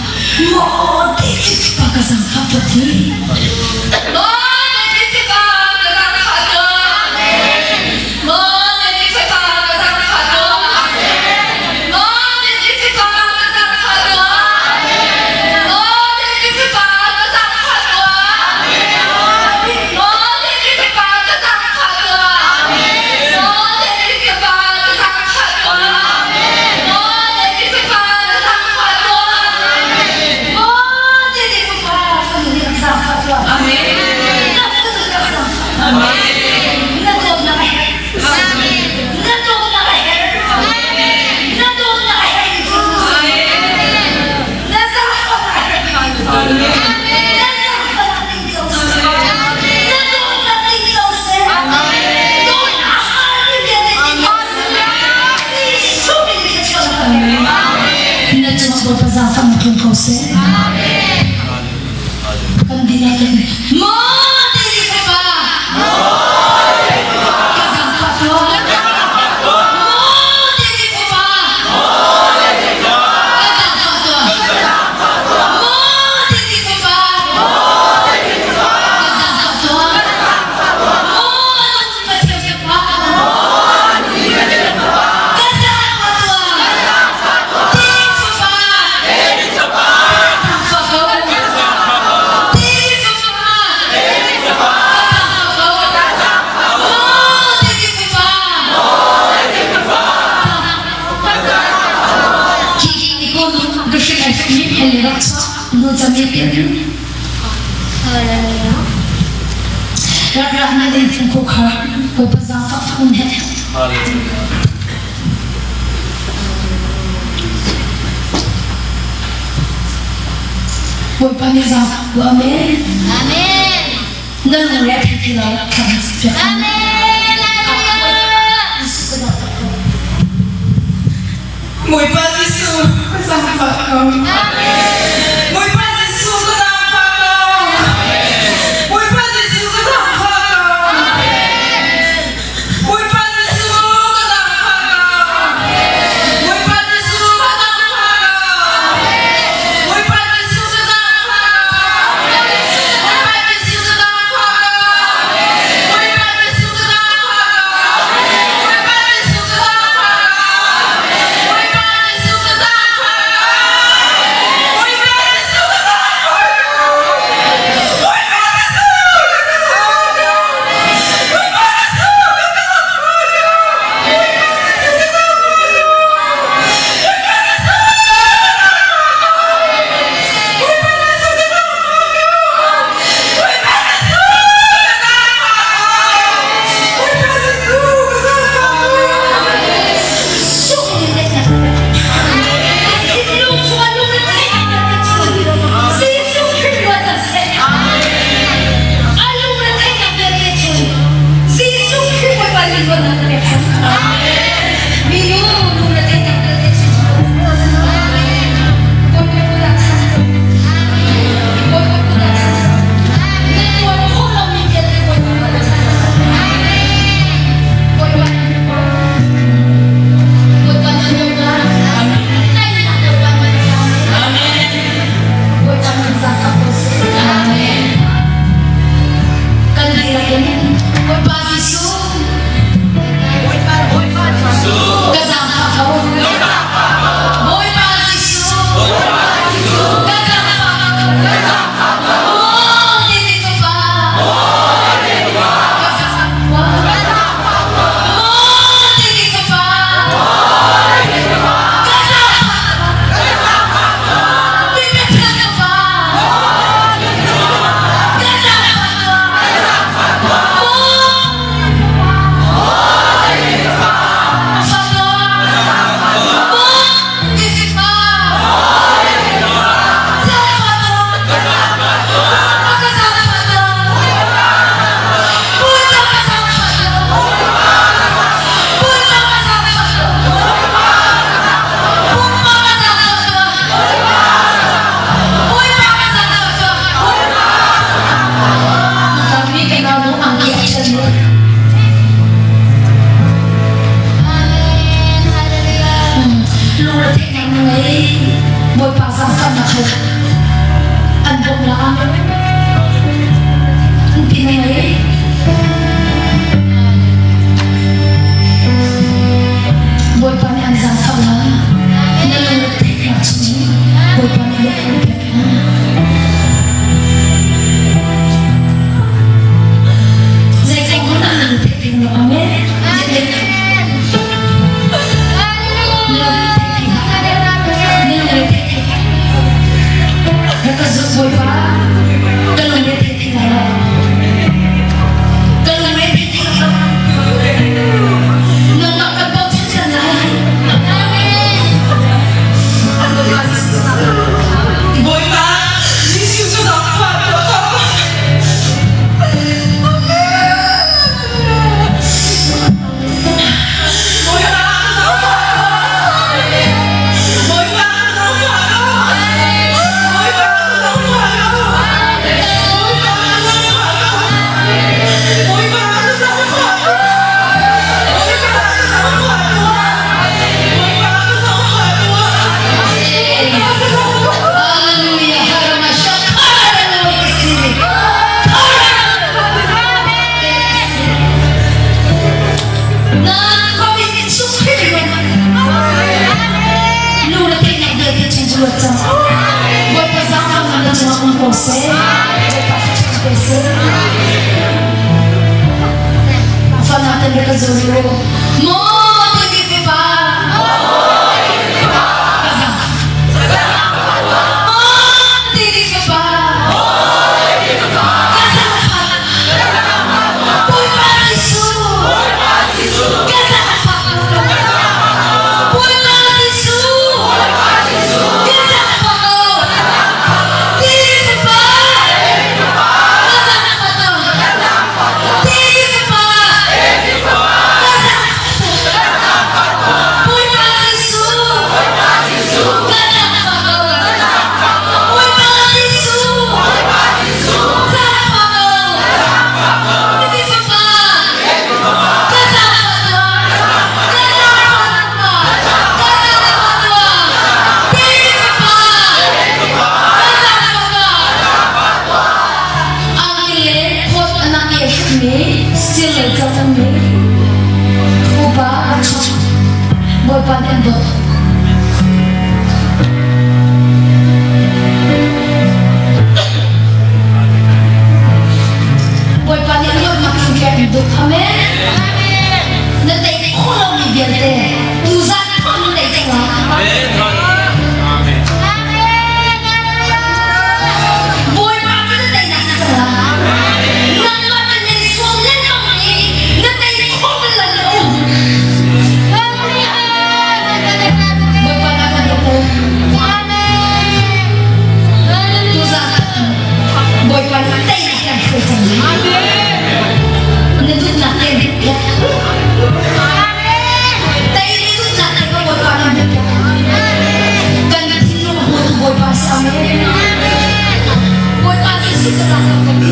maw David pa ka zaangfah tuah ti. Maw David pa ka zaangfah tuah. Maw David pa ka zaangfah tuah. Maw David pa ka zaangfah tuah. Maw David pa ka zaangfah tuah. Maw David pa ka zaangfah tuah. Maw David pa ka zaangfah tuah. Maw David pa ka zaangfah tuah. Maw David pa fanu nih ka zaangfah tuah. Na fanu ka zaangfah. Na dawtnak a herh. Na dawtnak a herh. Na dawtnak a herh mi fanu si. Na zaangfahnak a herh mi fanu. Na zaangfahnak ding co seh. Na dawtnak ding co seh. Dawt a har mi vialte ding co seh. Jesuh min in thluachuah na pek. Na cungah Bawipa zaangfahnak tlung ko seh. Kan dihlak in Maw David fapa ka zaangfah tuah. Maw David fapa ka zaangfah tuah. Maw David fapa ka zaangfah tuah. Maw nung Pathian fapa ka zaangfah tuah. David fapa zaangfah ko. David fapa ka zaangfah ko. Maw David fapa Khi khi ni ko ka hrin ai hrin mi hel rak chuak nu cham ye pian rak rak na den phung ko kha ko pa za fa phun he. Bawipa nih zaangfah ko. Amen. Amen. Na lungre a thei ti lo. Amen. Hallelujah. Bawipa Jesuh, ka zaangfah ko. Bawipa Jesuh, ka zaangfah ko. Bawipa Jesuh, ka zaangfah ko. Bawipa Jesuh, ka zaangfah ko. Bawipa Jesuh, ka zaangfah ko. Bawipa Jesuh, ka zaangfah ko. Bawipa Jesuh, ka zaangfah ko. Bawipa Jesuh, ka zaangfah ko. Bawipa Jesuh, ka zaangfah ko. Bawipa Jesuh, ka zaangfah ko. Tho an bawmh la. An pi na ngei. Bawipa nih an zaangfah la. Na lungretheihnak chungin Bawipa nih luat an pek hna. Zeitluk hmanh ah na lungretheih peng lo. Amen. Bawipa, Jesuh cu zaangfah tuah ko. Hallelujah. Nu le theihnak vialte chung cu luat cang. Bawipa zaangfahnak na cungah um ko seh. Bawipa thluachuah pe seh. Fana ten rak ka zul u. Maw David fapa. Ka zaang. Maw David fapa. Ka zaangfah. Bawipa Jesuh. Ka zaangfah. Bawipa Jesuh. Ka zaangfah ko. David fapa. Ka zaangfah ko. David fapa. Ka zaangfah ko. Bawipa Jesuh. Ka zaangfah ko. Bawipa Jesuh. Zaangfah ko. David fapa. Ka zaangfah ko. Ka zaangfah ko. Ka zaangfah ko. David fapa. Ka zaangfah ko. Angki le phawt anak i a hrukmi sir le cangmi upa a chawk Bawipa nih an dawt. Bawipa nih luatnak in kan dawt. Amen. Na tei khawh lomi vialte tuzan thawng na tei cang lai. Bawipa cu na teinak na cang lai. Nangmah na nen sual lengmang i na tei khawh bal lo na um. Bawipa na kan dawt. Tuzan Bawipa nih teinak kan hruai cang lai. Na duhnak te piak. Tei na duhnak te ka Bawipa nih piak. Kan thinlung hmutu Bawipa si amen. Bawipa Jesuh ka zah kan ti.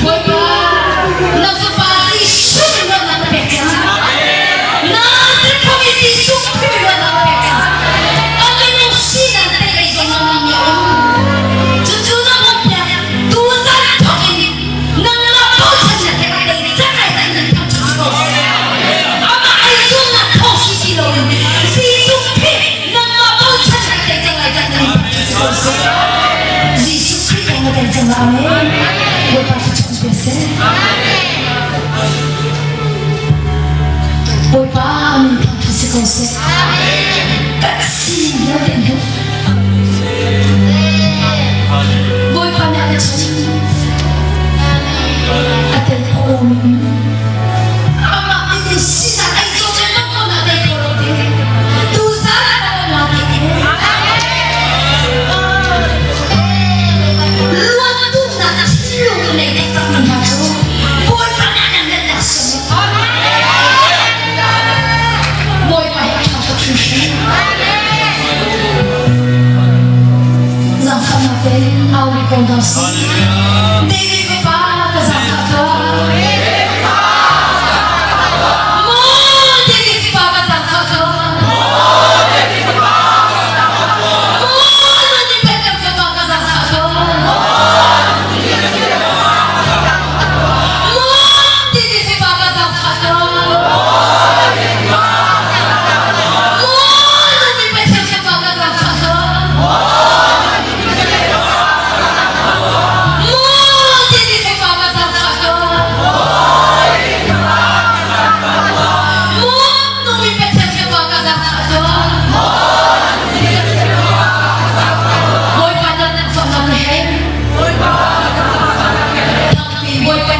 Bawipa, na fapa Jesuh luatnak na pek cang. Na triphami Jesuh Khrih luatnak na pek cang. A minung sinak te lei zong nangmah nih a um. Cucu na bawmhpiak tuzan thawk in nangmah bochannak he a tei cang lai cang nan thangṭhat si ko seh. Amah ei zumnak thawng si ti loin Jesuh Khrih nangmah bochannak tei cang lai cang nan thangṭhat si ko seh. Jesuh Khrih kong na tei cang la amen. Bawipa thluachuah pe seh. Bawipa min thangṭhat si ko seh. Kan sining vialte an hmuh. Bawipa nih a ka chawnh. A tel khawh mi amah nih sinak ai cawm lengmang ko na tei kho lo ti. Tuzaan ah ka la ti. Luat duhnak thinlung na nei taktak mi hna cu Bawipa nih a kan letnak si. Bawipa hi a ṭha tuk hringhran. Zaangfahnak tein au rih ko hna sih. David fapa ka zaangfah tuah. Maw David fapa ka zaangfah tuah. Maw Nuni Bethlehem fapa ka zaangfah tuah. Bawipa nan fahnak ka hei. Bawipa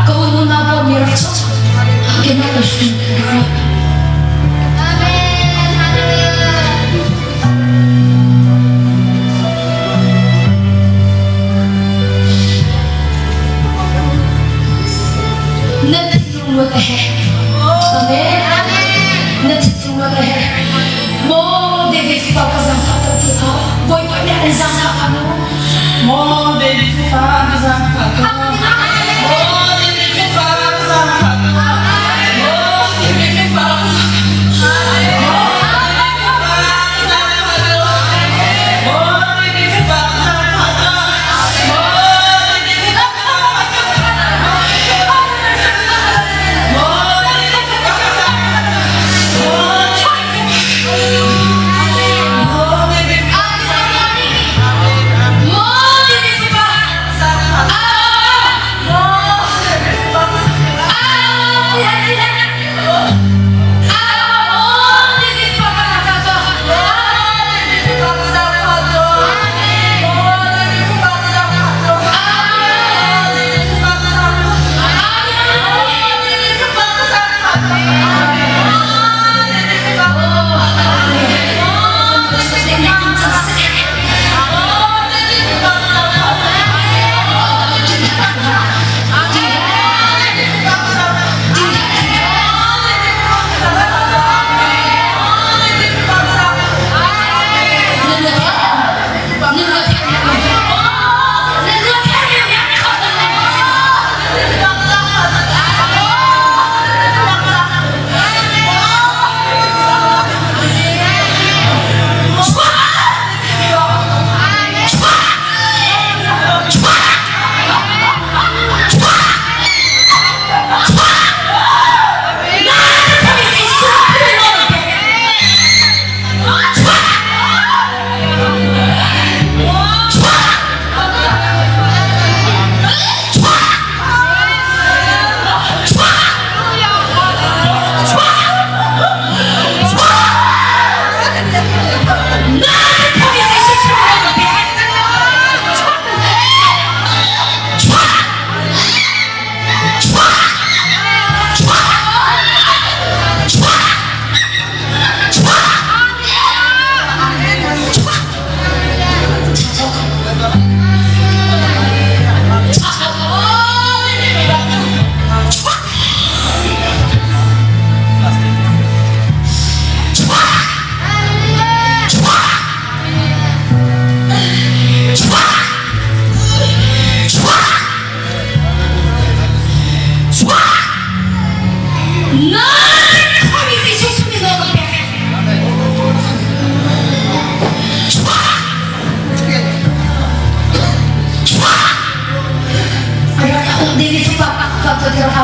Ka unau pawl mi rak chawk. Keimah ka hrin. Na thinlung luat a herh. Amen. Na thinlung luat a herh. Maw David fapa ka zaangfah ko ti kha Bawipa nih an zaangfah ka mu. Maw David fapa ka zaangfah ko. Maw David fapa ka zaangfah ko. Maw David fapa ka Maw David.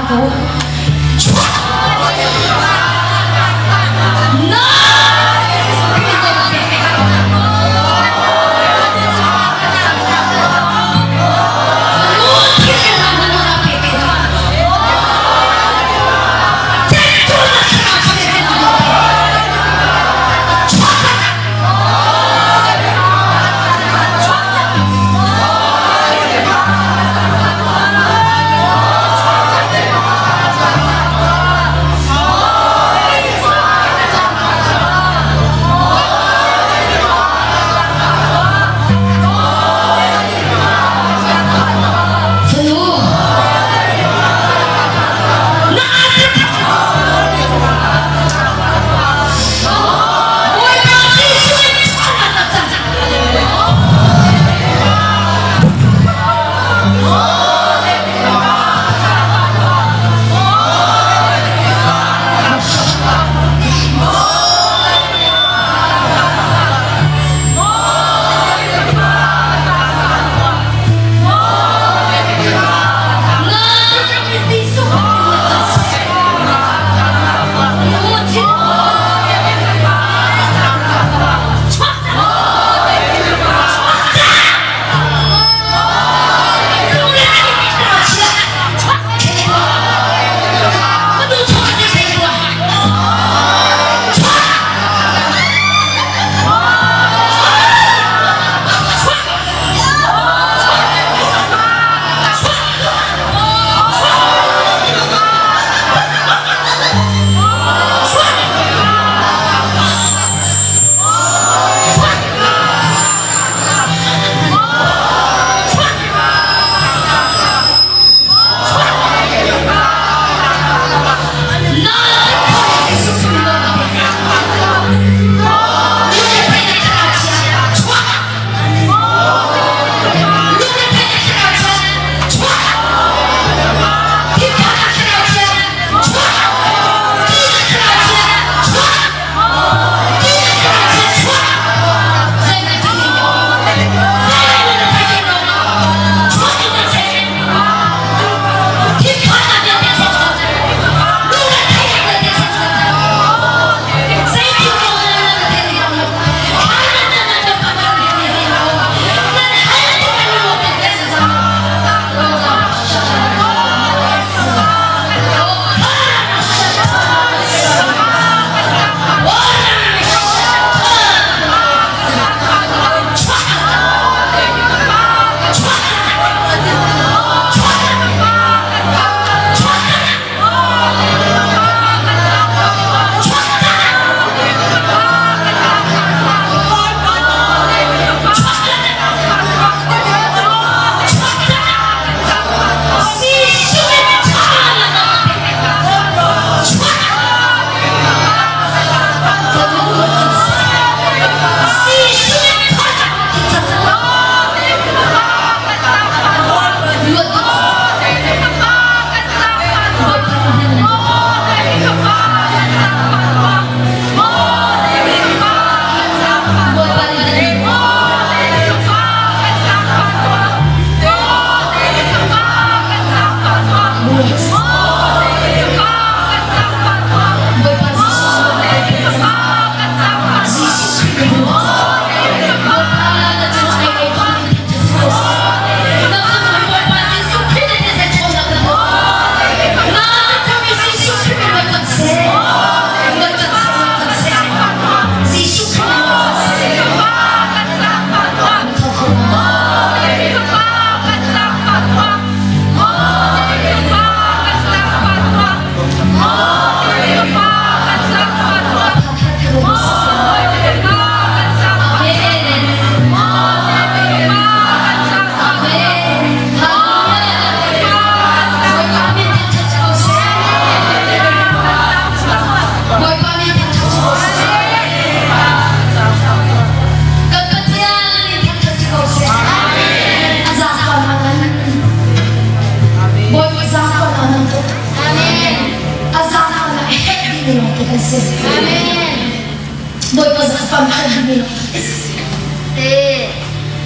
ko. Na!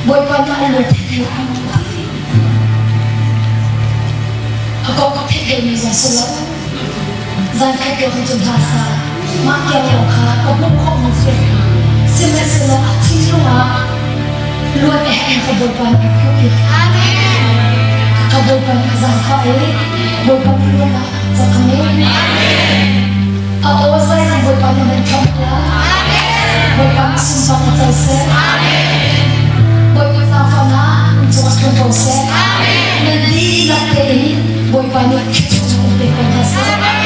Bawipa nih a lung a kong ka theih. theihmi zong si lo. Zan khat lawng cun hla sa. Mah tiang lawng kha ka hmuh khawhmi si. Sihmanhsehlaw a thinlung ah luat a herh ka Bawipa nih a hmuh Ka Bawipa nih a zaangfah i Bawipa nih luatnak a cak. Amen. A aw zai zong Bawipa nih nan thawng la. Bawipa nih sunparnak a co seh. Bawipa zaangfahnak nan cungah tlung ko seh. Nan dihlak tein Bawipa nih thluachuahnak in pe ko hna seh.